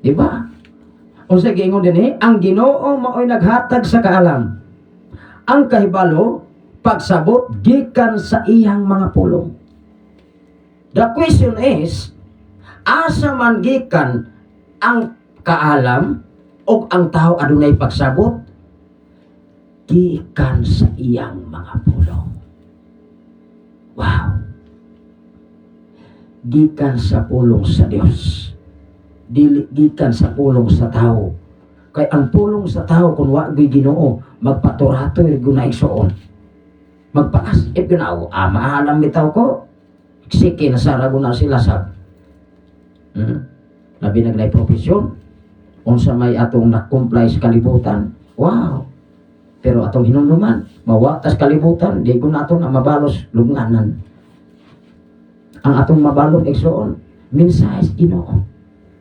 Di ba? Unsa giingon dinhi? Ang Ginoo maoy naghatag sa kaalam. Ang kahibalo pagsabot gikan sa iyang mga pulong. The question is, asa man gikan ang kaalam o ang tao adunay pagsabot? Gikan sa iyang mga pulong. Wow. Gikan sa pulong sa Dios. Dili gikan sa pulong sa tao. Kay ang pulong sa tao kung wa gyud Ginoo, magpaturatoy gyud na, igsoon. Magpaas if gyud na, ah, maalam bitaw ko. Sige na sara na sila sa Labi na profesyon unsa may atong na-comply sa kalibutan. Wow. Pero atong hinumduman, mawatas kalibutan, di ko nato na mabalos lunganan. Ang atong mabalon, igsoon, mensahe sa Ginoo.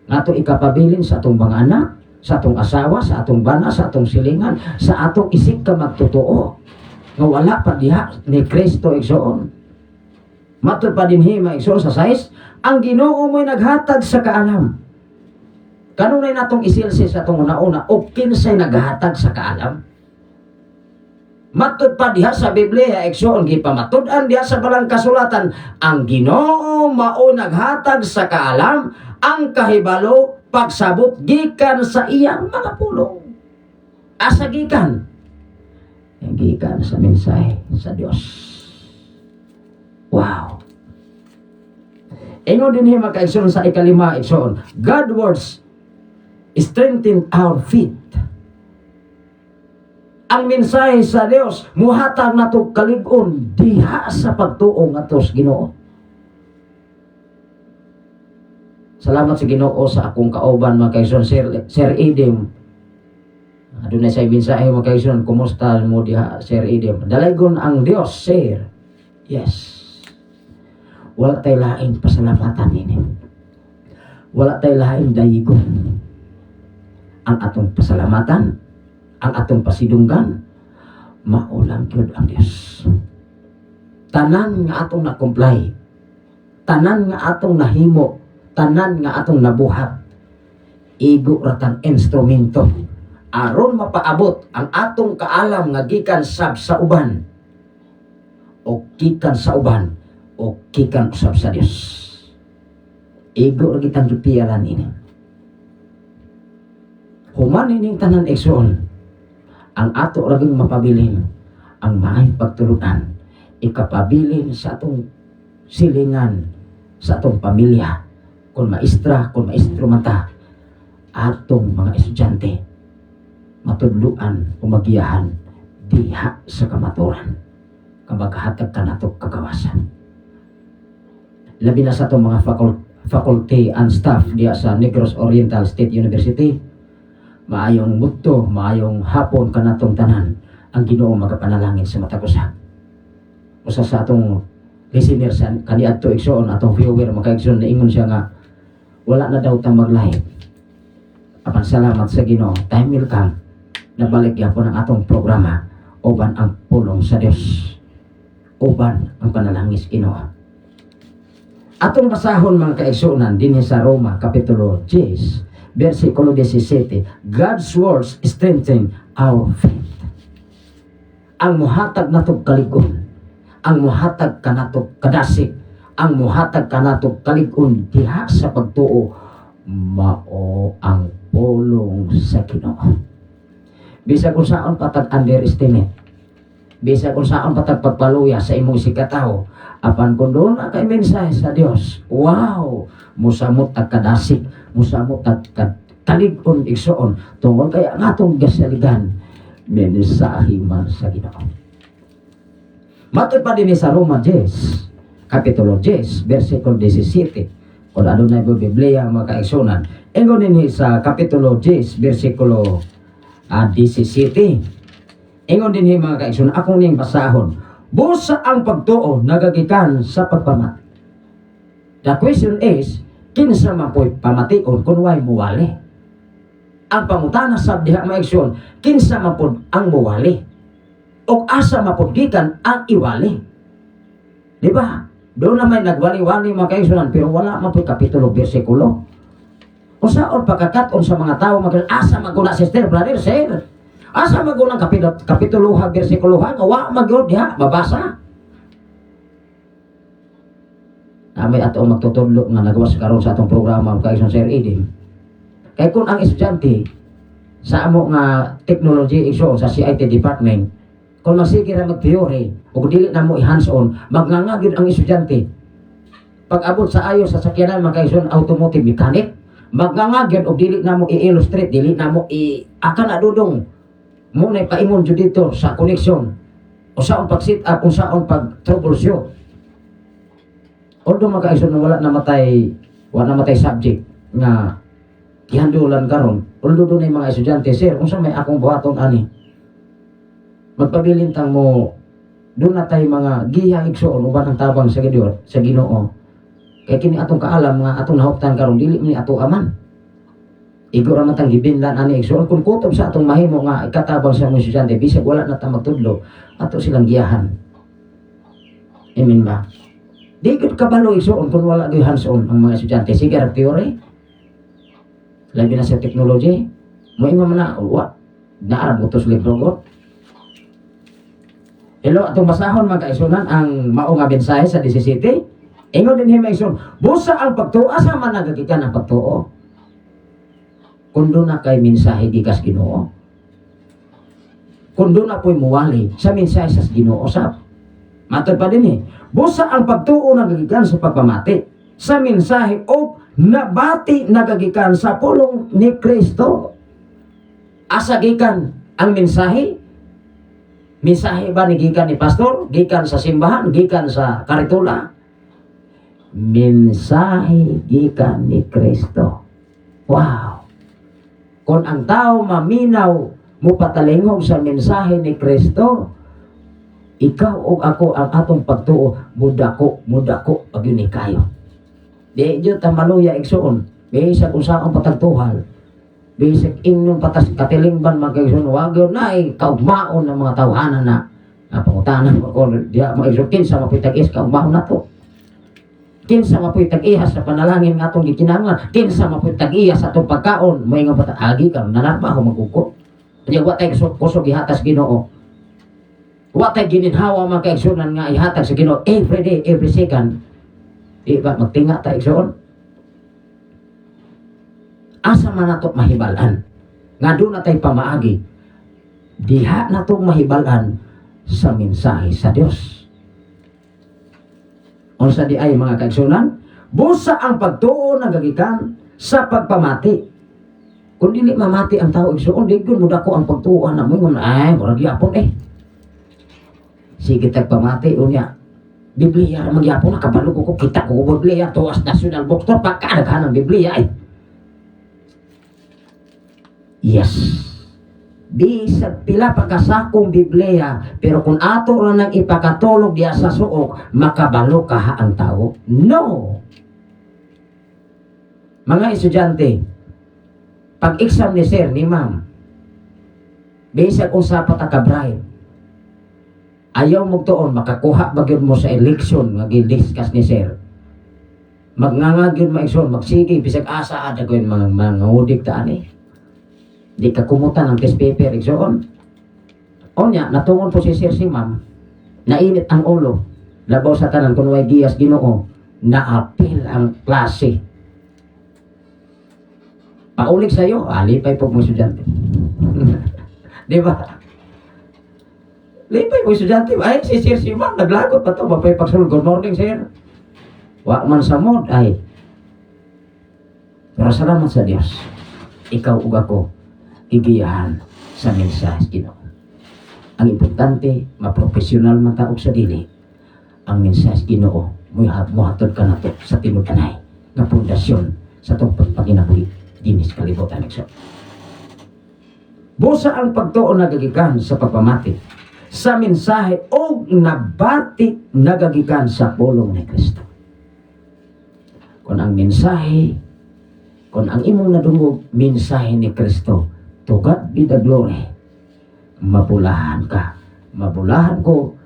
Nga ato ikapabilin sa atong mga anak, sa atong asawa, sa atong bana, sa atong silingan, sa atong isip ka magtotoo. Nga wala pa diha ni Kristo, igsoon. Matud pa dinhi, mga igsoon, sa 6, ang Ginoo mo'y naghatag sa kaalam. Kanunay natong isilsi sa atong una-una o kinsay naghatag sa kaalam? Matud pa diha sa Biblia, igsoon, gipamatud-an diha sa balang kasulatan, ang Ginoo mao naghatag sa kaalam, ang kahibalo pagsabot gikan sa iyang mga pulong. Asa gikan? Gikan sa mensahe sa Dios. Wow. Ingon din mga kaigsoon sa ikalima, igsoon, God words strengthen our faith. Ang mensahe sa Dios muhatag nato kalig-on diha sa pagtuo ngadto sa Ginoo. Salamat sa Ginoo sa akong kauban, mga kaigsoon, Sir Edim. Adunay sa mensahe, mga kaigsoon, kumusta mo diha, Sir Edim? Dalaygon ang Dios, sir. Yes. Wala tay laing pasalamatan nini. Wala tay laing dayigon. Ang atong pasalamatan, ang atong pasidunggan, mao lang gyud ang Dios. Tanan nga atong na-comply, tanan nga atong nahimo, tanan nga atong nabuhat, igo ratang instrumento aron mapaabot ang atong kaalam nga gikan sab sa uban o gikan sa uban o gikan usab sa Dios. Igo ra kitang gipiyalan ini. Human ining tanan, igsoon, ang ato ra gyud mapabilin ang maayong pagtulunan, ikapabilin sa atong silingan, sa atong pamilya, kung maestra, kung maestro man ta, atong mga estudyante matudluan o magiyahan diha sa kamaturan nga maghatag kanato kagawasan. Labi na sa atong mga faculty and staff diha sa Negros Oriental State University, maayong mudto, maayong hapon kanatong tanan. Ang Ginoo magapanalangin sa matag usa. Usa sa atong listener sa kaniadto, igsoon, atong viewer, mga kaigsoon, naingon siya nga wala na daw ta mag-live. Apan salamat sa Ginoo, time will come, nabalik gyapon ang atong programa uban ang pulong sa Dios, uban ang panalangin sa Ginoo. Atong basahon, mga kaigsuonan, dinhi sa Roma kapitulo 10 versikulo 17. God's words strengthen our faith. Ang muhatag natog kalig-on, ang muhatag kanato kadasig, ang muhatag kanato kalig-on diha sa pagtuo, mao ang pulong sa Ginoo. Bisag kung unsaon pa tag underestimate, bisag kung unsaon pa tag pagpaluya sa imong isigkatawo, apan kung duna kay mensahe sa Dios, wow, musamot tag kadasig, musamot tag kalig-on, igsoon, tungod kay ang atong gasaligan mensahe man sa Ginoo. Matod pa din sa Roma 10, Kapitulo 10, versikulo 17. Kung ano na yung Biblia, mga kaigsunan, ingon dinhi sa Kapitulo 10, versikulo 17. Ingon dinhi, mga kaigsunan, akong ning basahon. Busa ang pagtuo nagagikan sa pagpamati. The question is, kinsa man po'y pamation kung way muwali? Ang pangutana sa diha, mga igsoon, kinsa man pod ang muwali? O asa man pod gikan ang iwali? Di ba? Doon naman nagwali-wali, mga kaigsunan, pero wala man po'y kapitulo, bersikulo. Unsaon pagkakat-on sa mga tao, mag asa maguna, sister, brother, sir? Asa magunang kapitulo, kapituluha, bersikuloha, nga wa magyud diha, mabasa. Namay ato ang magtutudlo nga nagawas karon sa atong programa, kaigsoon, Sir Edim. Kay kung ang estudyante sa amo nga technology, igsoon, sa CIT department, kung magsige ra mag-theory o dili na mo i-hands on, magnganga gyud ang estudyante. Pag abot sa ayo sa sakyanan, mga kaigsoon, automotive mechanic, magnganga gyud og dili na mo i-illustrate, dili na mo i aka na dudong mo na paingon jud dito sa connection unsaon pag set up, unsaon pag troubleshoot. Although, mga kaigsoon, na wala namatay subject nga gihandulan karon, although doon mga estudyante, "Sir, unsa may akong buhaton ani?" Magpabilin tang mo doon na tay mga giya, igsoon, uban ang tabang sa Ginoo, sa Ginoo. Kay kini atong kaalam nga atong nahuptan karon, dili ni ato aman. Igo ra man tang gibinlan ani, igsoon. Kung kutob sa atong mahimo nga ikatabang sa mga estudyante, bisag wala na ta magtudlo, ato silang giyahan. Amen ba? Di gud kabalo, igsoon, kung wala gyud hands-on ang mga estudyante. Sige ra theory. Labi na sa technology, moingon man na wa naa ra butos libro god. Hello, atong basahon, mga kaigsunan, ang mao nga mensahe sa 17. Ingon din mga igsoon, busa ang pagtuo, asa man nagagikan ang pagtuo? Kung duna kay mensahe gikas Ginoo. Kung duna po'y muwali sa mensahe sa Ginoo sab. Matod pa din eh, busa ang pagtuo nagagikan sa pagpamati sa mensahe o nabati nagagikan sa pulong ni Kristo. Asa gikan ang mensahe? Mensahe ba ni gikan ni pastor, gikan sa simbahan, gikan sa karitula? Mensahe gikan ni Kristo. Wow. Kung ang tao maminaw, mupatalingog sa mensahe ni Kristo, ikaw o ako, ang atong pagtuo mudako, mudako pag yun kayo. Di jud ta maluya, igsuon. Bisag unsaon patagtuhal. Bisag ingnon patas katilingban, mga kaigsoon, wag yun na eh, kaugmaon ng mga tawhanan na. Pangutanan ko diya, mga igsoon, kinsa mapoy tag-is kaugmaon na to? Kinsa mapoy tag-ihas sa panalangin nga atong gikinahanglan? Kinsa mapoy tag-ihas sa atong pagkaon? Moingon pa ta, agi ka nanarbaho magkuko. Kanya wa tay kusog, kusog ihatas Ginoo. Wa tay gininhawa, mga kaigsunan, nga ihatag sa Ginoo every day, every second. Di ba magtinga ta, igsoon? Asa man nato mahibal-an nga doon na tay pamaagi? Diha nato mahibal-an sa mensahe sa Dios. Unsa di ay, mga kaigsunan? Busa ang pagtuo nagagikan sa pagpamati. Kung dili mamati ang tao, igsuon, di gyud mo dako ang pagtuo na mo ingon, "Ay, murag gyapon eh. Sige tagpamati unya. Biblia ra magyapon, nakabalo ko, kita ko Biblia tuas National Bookstore pagkadaghan ng Biblia ay." Yes. Bisag pila pagkasakong Biblia, pero kung ato ra nang ipakatulog diya sa suok, makabalo kaha ang tao? No. Mga estudyante, pag-exam ni sir, ni ma'am, bisag unsa pa ta ka-bright, ayaw mo tuon, makakuha ba gyud mo sa election nga gi-discuss ni sir? Magnganga gyud mo, igsoon, magsige, bisag asa ada gyud mga udik ta ani. Di ka kumutan ang test paper, igsoon. Onya, natungon po si sir, si ma'am, nainit ang ulo. Labaw sa tanan, kung way giyas Ginoo, naapil ang klase. Paulik sa'yo, alipay po mo estudyante. Di ba? Lipay mo estudyante. Ay, si sir, si ma'am, naglagot pa to. Mapay pagsulod. "Good morning, sir." Wa man sa mood, ay. Pero salamat sa Diyos. Ikaw ug ako, gigiyahan sa mensahe sa Ginoo. Ang importante, maprofesional man ta og sa dili, ang mensahe sa Ginoo, muhatod ka nato sa tinud-anay nga pundasyon sa atong pagpanginabuhi dinis kalibutan, igsoon. Busa ang pagtuo nagagikan sa pagpamati sa mensahe og nabati nagagikan sa pulong ni Kristo. Kung ang mensahe, kung ang imong nadungog mensahe ni Kristo, to God be the glory. Mabulahan ka, mabulahan ko,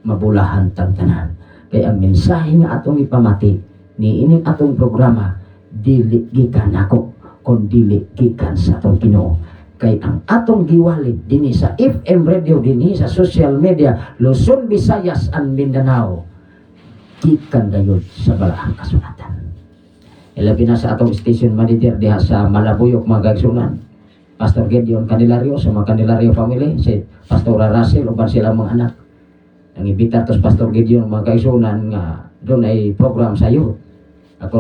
mabulahan tang tanan. Kay ang mensahe nga atong ipamati ni ining atong programa, dili gikan nako kon dili gikan sa atong Ginoo. Kay ang atong giwali dinhi sa FM radio, dinhi sa social media, Luzon, Visayas and Mindanao, gikan gayud sa Balaang Kasulatan. Ilabi na sa atong station manager diha sa Malabuyok, mga kaigsunan. Pastor Gideon Candelario, sa mga Candelario family, si Pastor Russell uban sila mga anak. Ang imbitar tos Pastor Gideon, mga kaigsunan, nga doon ay program sa youth. Ako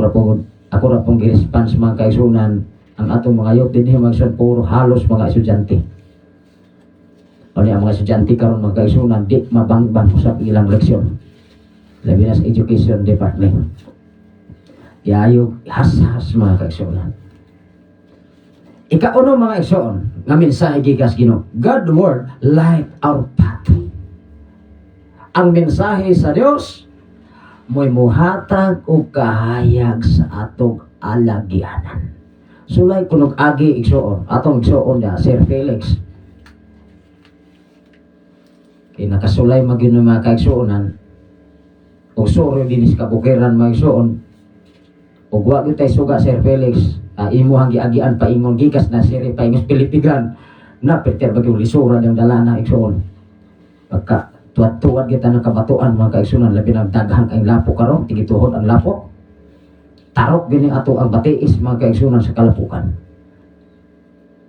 ra pong gi-response, mga kaigsunan, ang atong mga youth dinhi, mga kaigsunan, puro halos mga estudyante. Ano ang mga estudyante karon, mga kaigsunan, di mabangbang sa ilang leksyon. Labi na sa education department. Yayo has-has, mga kaigsunan. Ikauno, mga igsoon, nga mensahe gikas Ginoo, God word light our path. Ang mensahe sa Dios mo'y muhatag og kahayag sa atong alagianan. Sulay kunog agi, igsoon, atong igsoon niya, Sir Felix. Kay nakasulay magyud ng mga kaigsuonan, og suro dinis kabukiran, mga igsoon, ug wa gyud tay suga, Sir Felix, imuhang giagian paingon gikas na siri paingon Pilipigan na perter bagyo lisura ng dalana, igsoon. Pagka tuwad-tuwad kita ng kabatuan, mga kaigsunan, labi na daghan kay lapo karon, tigituhod ang lapo. Tarok gini ato ang batiis, mga kaigsunan, sa kalapukan.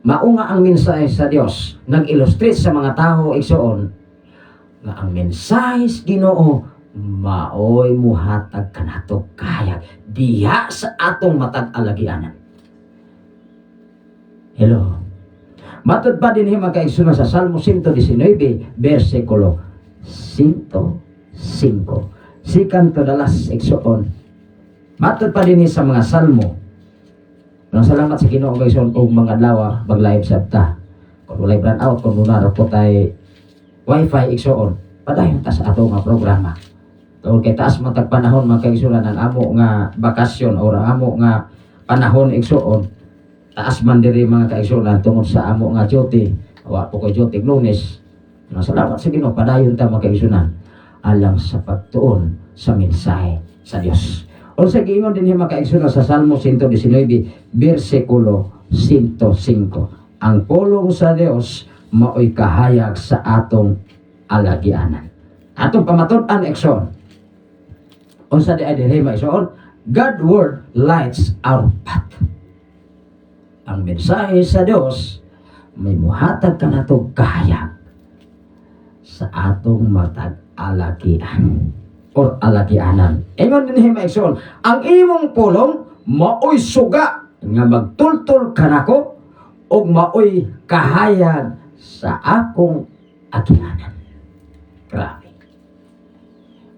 Mao nga ang mensahe sa Dios nag-illustrate sa mga tao, igsoon, nga ang mensahe sa Ginoo maoy muhatag kanato kahayag diha sa atong matag alagianan. Hello. Matod pa din mga kaigsunan sa Salmo 119, versikulo 105. Second to the last, igsoon. Matod pa din sa mga Salmo. Ang salamat sa Ginoo, igsoon, og mga adlaw mag-live sab ta. Kung walay brownout, kung wala ra po tay wifi, igsoon, padayon ta sa ato nga programa. Tungod kay taas man tag panahon, mga kaigsunan, ang amo nga bakasyon or ang amo nga panahon, igsoon, taas man diri, mga kaigsunan, tungod sa amo nga duty. Wa po ko duty Lunes. Nga salamat sa Ginoo, padayon ta, mga kaigsunan, alang sa pagtuon sa mensahe sa Dios. Unsa giingon din mga kaigsunan sa Salmo 119 bersikulo 105? Ang pulong sa Dios maoy kahayag sa atong alagianan. Atong pamatud-an, igsoon. Unsa di ay diri, mga igsoon? God word lights our path. Ang mensahe sa Dios may muhatag kanatong kahayag sa atong matag alagian or alagianan. Ingon din mga igsoon, ang imong pulong maoy suga nga magtultol kanako ug maoy kahayag sa akong agianan. Grabe.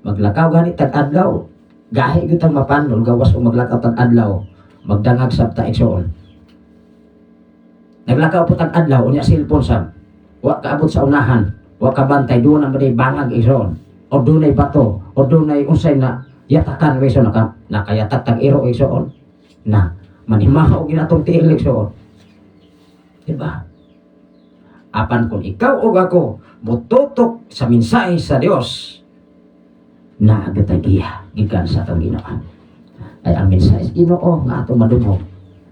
Maglakaw gani tag adlaw. Gahi gyud tang mapanol gawas og maglakaw tag adlaw. Magdangag sab ta, igsoon. Naglakaw po tag adlaw unya cellphone sab. Wa kaabot sa unahan, wa ka bantay, doon na maday bangag, igsoon. O dunay bato, o dunay unsay na yatakan, igsoon, nakayatak tag iro, igsoon. Na manimaho ginatong tiil, igsoon. Diba? Apan kung ikaw o ako mututok sa mensahe sa Dios, naa gyud giya gikan sa atong Ginoo. Ay ang mensahe sa Ginoo nga atong madungog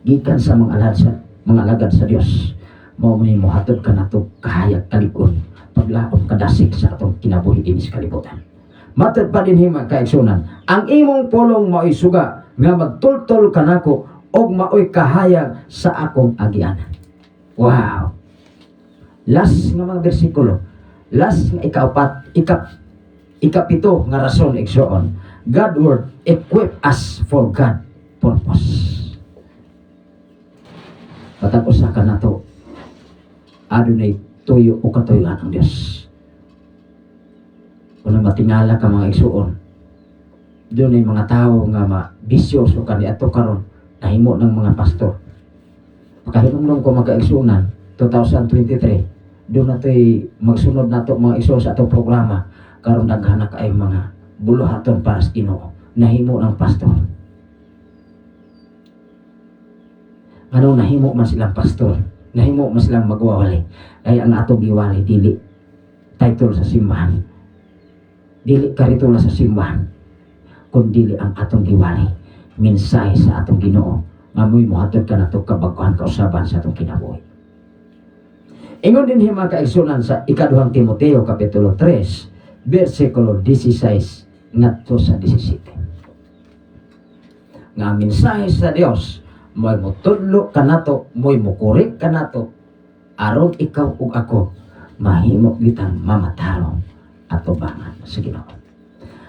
gikan sa mga alagad sa Dios, mao ni mohatod kanato kahayag, kalig-on, paglaom, kadasig sa atong kinabuhi dinhi sa kalibutan. Matod pa din, mga kaigsunan, ang imong pulong maoy suga nga magtultol kanako ug maoy kahayag sa akong agianan. Wow. Last nga mga bersikulo, last nga ikaapat, ikapito nga rason, igsoon. God word equip us for God purpose. Matag usa ka nato adunay tuyo o katuyuan ang Dios. Kung matingala ka, mga igsuon, dunay mga tao nga mabisyoso kaniadto karon nahimo ng mga pastor. Pagkahinumdum ko, mga kaigsunan, 2023, doon nato'y magsunod nato, mga igsoon, sa atong programa. Karon daghan na kay mga buluhaton para sa Ginoo nahimo ng pastor. Ano nahimo man silang pastor, nahimo man silang magwawali. Kaya ang atong giwali dili title sa simbahan. Dili karitula sa simbahan. Kun dili ang atong giwali mensahe sa atong Ginoo nga mo'y mohatod kanato kabag-ohan, kausaban sa atong kinabuhi. Ingon din mga kaigsunan sa ikaduhang Timoteo kapitulo 3 versikulo 16 ngadto sa 17. Nga ang mensahe sa Dios mo'y mutudlo kanato, mo'y mukurik kanato aron ikaw ug ako mahimo kitang mamatarong atubangan sa Ginoo.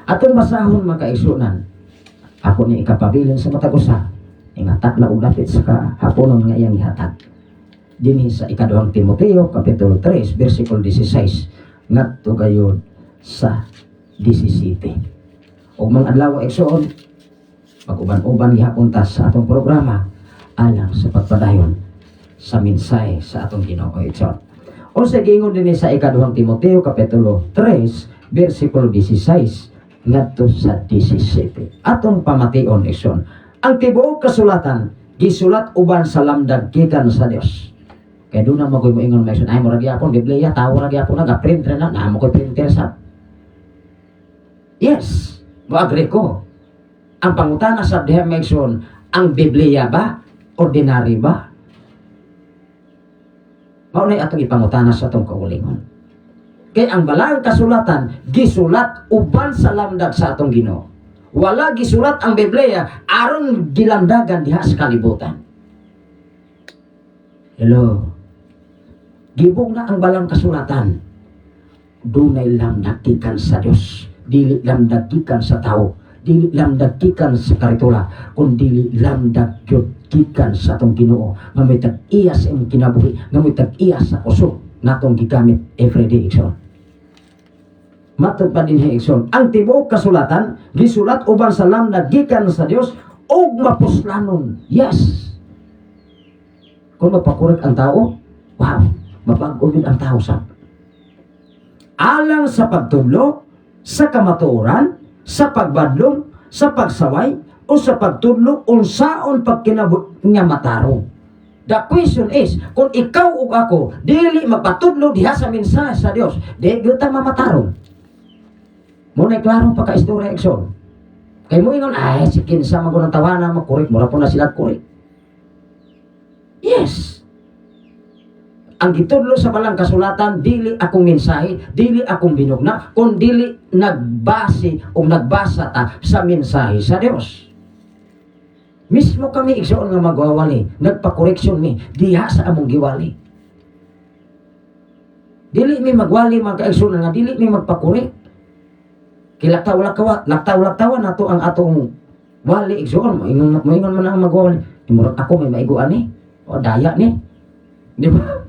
Atong basahon, mga kaigsunan, ako ni ikapabilin sa matag usa nga takla og dapit sa kahaponon nga iyang ihatag. Dinhi sa ikaduhang Timoteo kapitulo 3 versikulo 16 ngadto gayud sa 17. Ug mga adlaw, igsoon, mag-uban-uban gihapon ta sa atong programa alang sa pagpadayon sa mensahe sa atong Ginoo, igsoon. Unsa giingon dinhi sa ikaduhang Timoteo kapitulo 3 versikulo 16 ngadto sa 17? Atong pamation, igsoon. Ang tibuok kasulatan gisulat uban sa lamdag gikan sa Dios. Kay doon na magoy mo ingon, mga igsoon, ay murag gyapon Biblia, tawo ra gyapon naga-print ra na, naa mo koy printer sa. Yes, mo-agree ko. Ang pangutana sa diha, mga igsoon, ang Biblia ba? Ordinary ba? Mao na atong ipangutana sa atong kaugalingon. Kay ang balaang kasulatan gisulat uban sa lamdag sa atong Ginoo. Wala gisulat ang Biblia aron gilamdagan diha sa kalibutan. Hello. Gibong na ang balang kasulatan. Dunay lamdag gikan sa Dios, dili lamdag gikan sa tao. Dili lamdag gikan sa karitula, kun dili lamdag gyud gikan sa atong Ginoo nga may tag-iya sa imong kinabuhi, nga may tag-iya sa kusog natong gigamit everyday, igsoon. Matod pa dinhi, igsoon, ang tibuok kasulatan gisulat uban sa lamdag gikan sa Dios ug mapuslanon. Yes. Kung magpa-correct ang tao, wow, mabag-o gyud ang tao sa alang sa pagtudlo, sa kamatuoran, sa pagbadlong, sa pagsaway, o sa pagtudlo unsaon pagkinabuhi nga matarong. The question is, kung ikaw ug ako dili magpatudlo diha sa mensahe sa Dios, di gyud ta mamatarong. Mao na klarong pagka-istorya, igsoon. Kay mo ingon, "Ay, si kinsa man ang tawana mo, correct, mura po na sila correct." Yes. Ang gitudlo sa balang kasulatan, dili akong mensahe, dili akong binugna, kung dili nagbase o nagbasa ta sa mensahe sa Dios. Mismo kami, igsoon, nga magwawali, nagpa-correction mi diha sa among giwali. Dili mi magwali, mga kaigsoon, nga dili mi magpa-correct. Kay laktaw laktaw, laktaw laktawan nato ang atong wali, igsoon, moingon man ang magwawali. "Murag ako may maiguan ni. O daya ni." Di ba?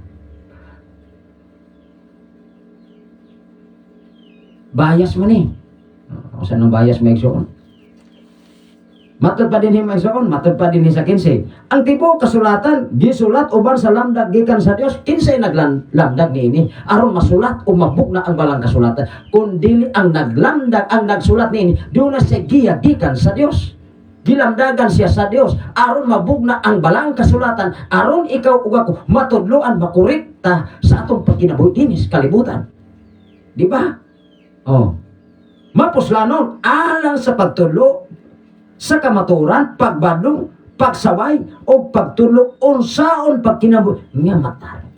Bias man eh. O saan ang bias mo, igsoon? Matod pa dinhi, mga igsoon, matod pa dinhi sa 15. Ang tibuok kasulatan, gisulat uban sa lamdag gikan sa Dios, kinsay naglamdag niini aron masulat o mabugna ang balang kasulatan? Kun dili ang naglamdag, ang nagsulat niini, duna siya giya gikan sa Dios. Gilamdagan siya sa Dios aron mabugna ang balang kasulatan, aron ikaw ug ako matudloan, makorekta sa atong pagkinabuhi dinhi sa kalibutan. Di ba? Oh. Mapuslanon alang sa pagtudlo sa kamatuoran, pagbadlong, pagsaway, o pagtudlo unsaon pagkinabuhi nga matarong.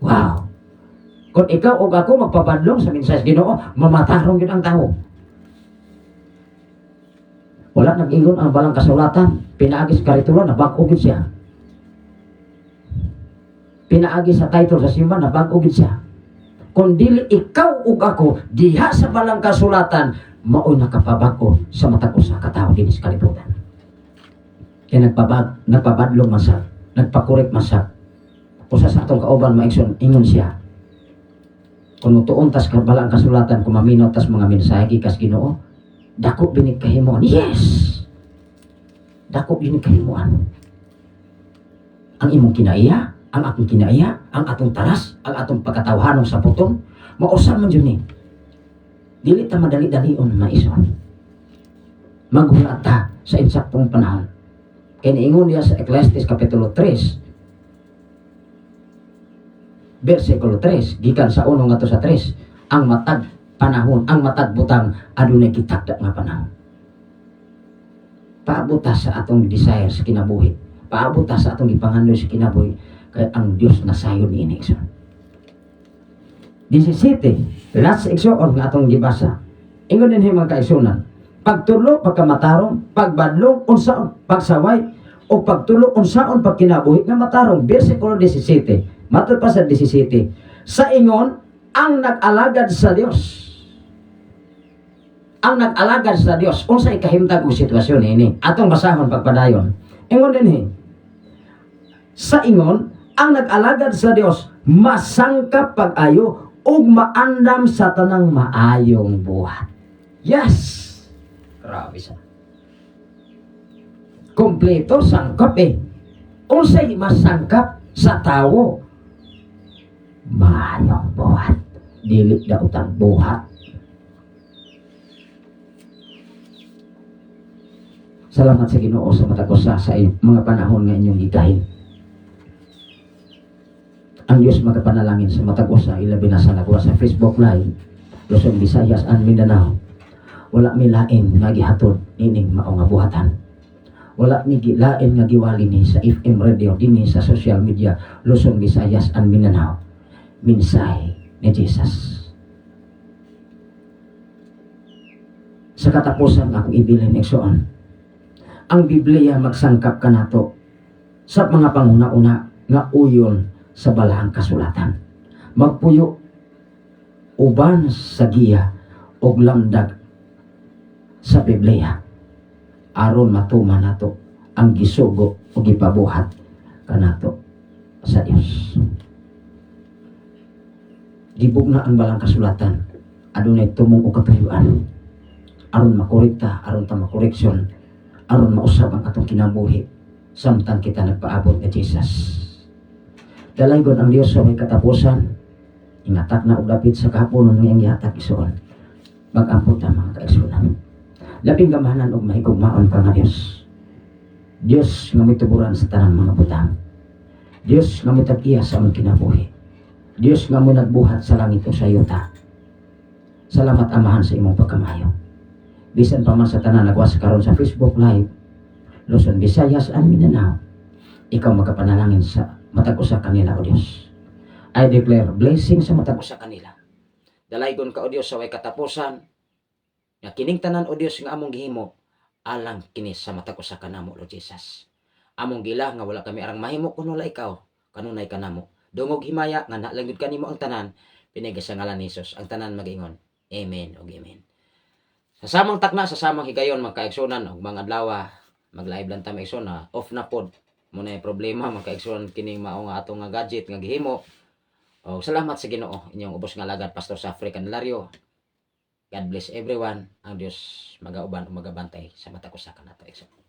Wow. Kung ikaw o ako magpabadlong sa mensahe sa Ginoo, mamatarong gyud ang tao. Wala nag-ingon ang balang kasulatan, pinaagi sa karitula, nabag-o gyud siya. Pinaagi sa title sa simbahan, nabag-o gyud siya. Kung dili ikaw ug ako diha sa balang kasulatan, mao'y nakapabag-o sa matag usa ka tawo dinhi sa kalibutan. Kaya nagpabadlong man sa, nagpa-correct man sa. Usa sa atong kauban, mga igsoon, ingon siya. Kung mutuon tas balang kasulatan, kung maminaw tas mga mensahe gikas Ginoo, dako binig kahimuan. Yes! Dako binig kahimuan. Ang imong kinaiya, ang akong kinaiya, ang atong taras, ang atong pagkatawhanong sa puton, mausa man jud ni. Dili ta madali-dalion, mga igsoon. Maghulat ta sa insaktong panahon. Kaya niingon niya sa Ecclesiastes Kapitulo 3, versikulo 3, gikan sa 1 ngadto sa 3, ang matag panahon, ang matag butang adunay gitakda nga panahon. Paabot ta sa atong desire sa kinabuhi. Paabot ta sa atong gipangandoy sa kinabuhi kay ang Dios nasayod niini, igsoon. 17, last, igsoon, nga atong gibasa. Ingon dinhi, mga kaigsunan, pagtulo, pagkamatarong, pagbadlong, unsaon, pagsaway, o pagtulo, unsaon pagkinabuhi nga matarong. Versikulo 17. Matod pa sa 17. Sa ingon, ang nag-alagad sa Dios. Ang nag-alagad sa Dios, unsay kahimtang og sitwasyon ini? Atong basahon pagpadayon. Ingon dinhi. Sa ingon, ang nag-alagad sa Dios masangkap pag-ayo ug maandam sa tanang maayong buhat. Yes! Grabe sa. Kompleto sangkap eh. Unsay masangkap sa tawo? Maayong buhat. Dili daotang buhat. Salamat sa Ginoo sa matag usa sa mga panahon nga inyong gigahin. Ang Diyos magapanalangin sa matag usa, ilabi na sa nagwa sa Facebook Live, Luzon, Visayas and Mindanao. Wala mi lain nga gihatod nining mao nga buhatan. Wala mi lain nga giwali ni sa FM radio dinhi sa social media, Luzon, Visayas and Mindanao. Mensahe ni Jesus. Sa katapusan, akong ibilin, igsoon, ang Biblia magsangkap kanato sa mga panguna-una nga uyon sa balahang kasulatan. Magpuyo uban sa giya og lamdag sa Sa Biblia aron matuman nato ang gisugo o gipabuhat kanato sa Dios. Gibugna ang balang kasulatan, adunay tumong o katuyuan aron makorekta, aron ta makoreksyon, aron mausab ang atong kinabuhi samtang kita nagpaabot kay Jesus. Dalaygon ang Dios sa may katapusan, ingatak na og dapit sa kahaponon nga iyang gihatag, igsoon. Mag-ampo ta, mga kaigsuonan. Labing gamhanan og mahigugmaon ka nga Dios. Dios nga mituburan sa tanang mga butang. Dios nga mitag-iya sa among kinabuhi. Dios nga mo nagbuhat sa langit ug sa yuta. Salamat, Amahan, sa imong pagkamayo. Bisan pa man sa tanan nagwas karon sa Facebook Live, Luzon, Visayas and Mindanao, ikaw magapanalangin sa matag usa kanila, O Dios. I declare blessing sa matag usa kanila. Dalaygon ka, O Dios, sa way katapusan. Nga kining tanan, O Dios, nga among gihimo alang kini sa matag usa kanamo, Lord Jesus. Among gila nga wala kami arang mahimo kun wala ikaw kanunay kanamo. Dungog himaya nga nalanggod kanimo ang tanan pinagi sa ngalan ni Jesus. Ang tanan magaingon, "Amen" ug "Amen." Sa samang takna, sa samang higayon, mga kaigsunan, ug mga adlaw, mag-live lang ta, mga igsoon, off na pod. Muna yung problema, mga kaigsunan, kining mao nga atong nga gadget nga gihimo. O, salamat sa Ginoo, inyong ubos nga alagad, Pastor Safre Candelario. God bless everyone. Ang Dios magauban o magabantay sa matag usa kanato, igsoon.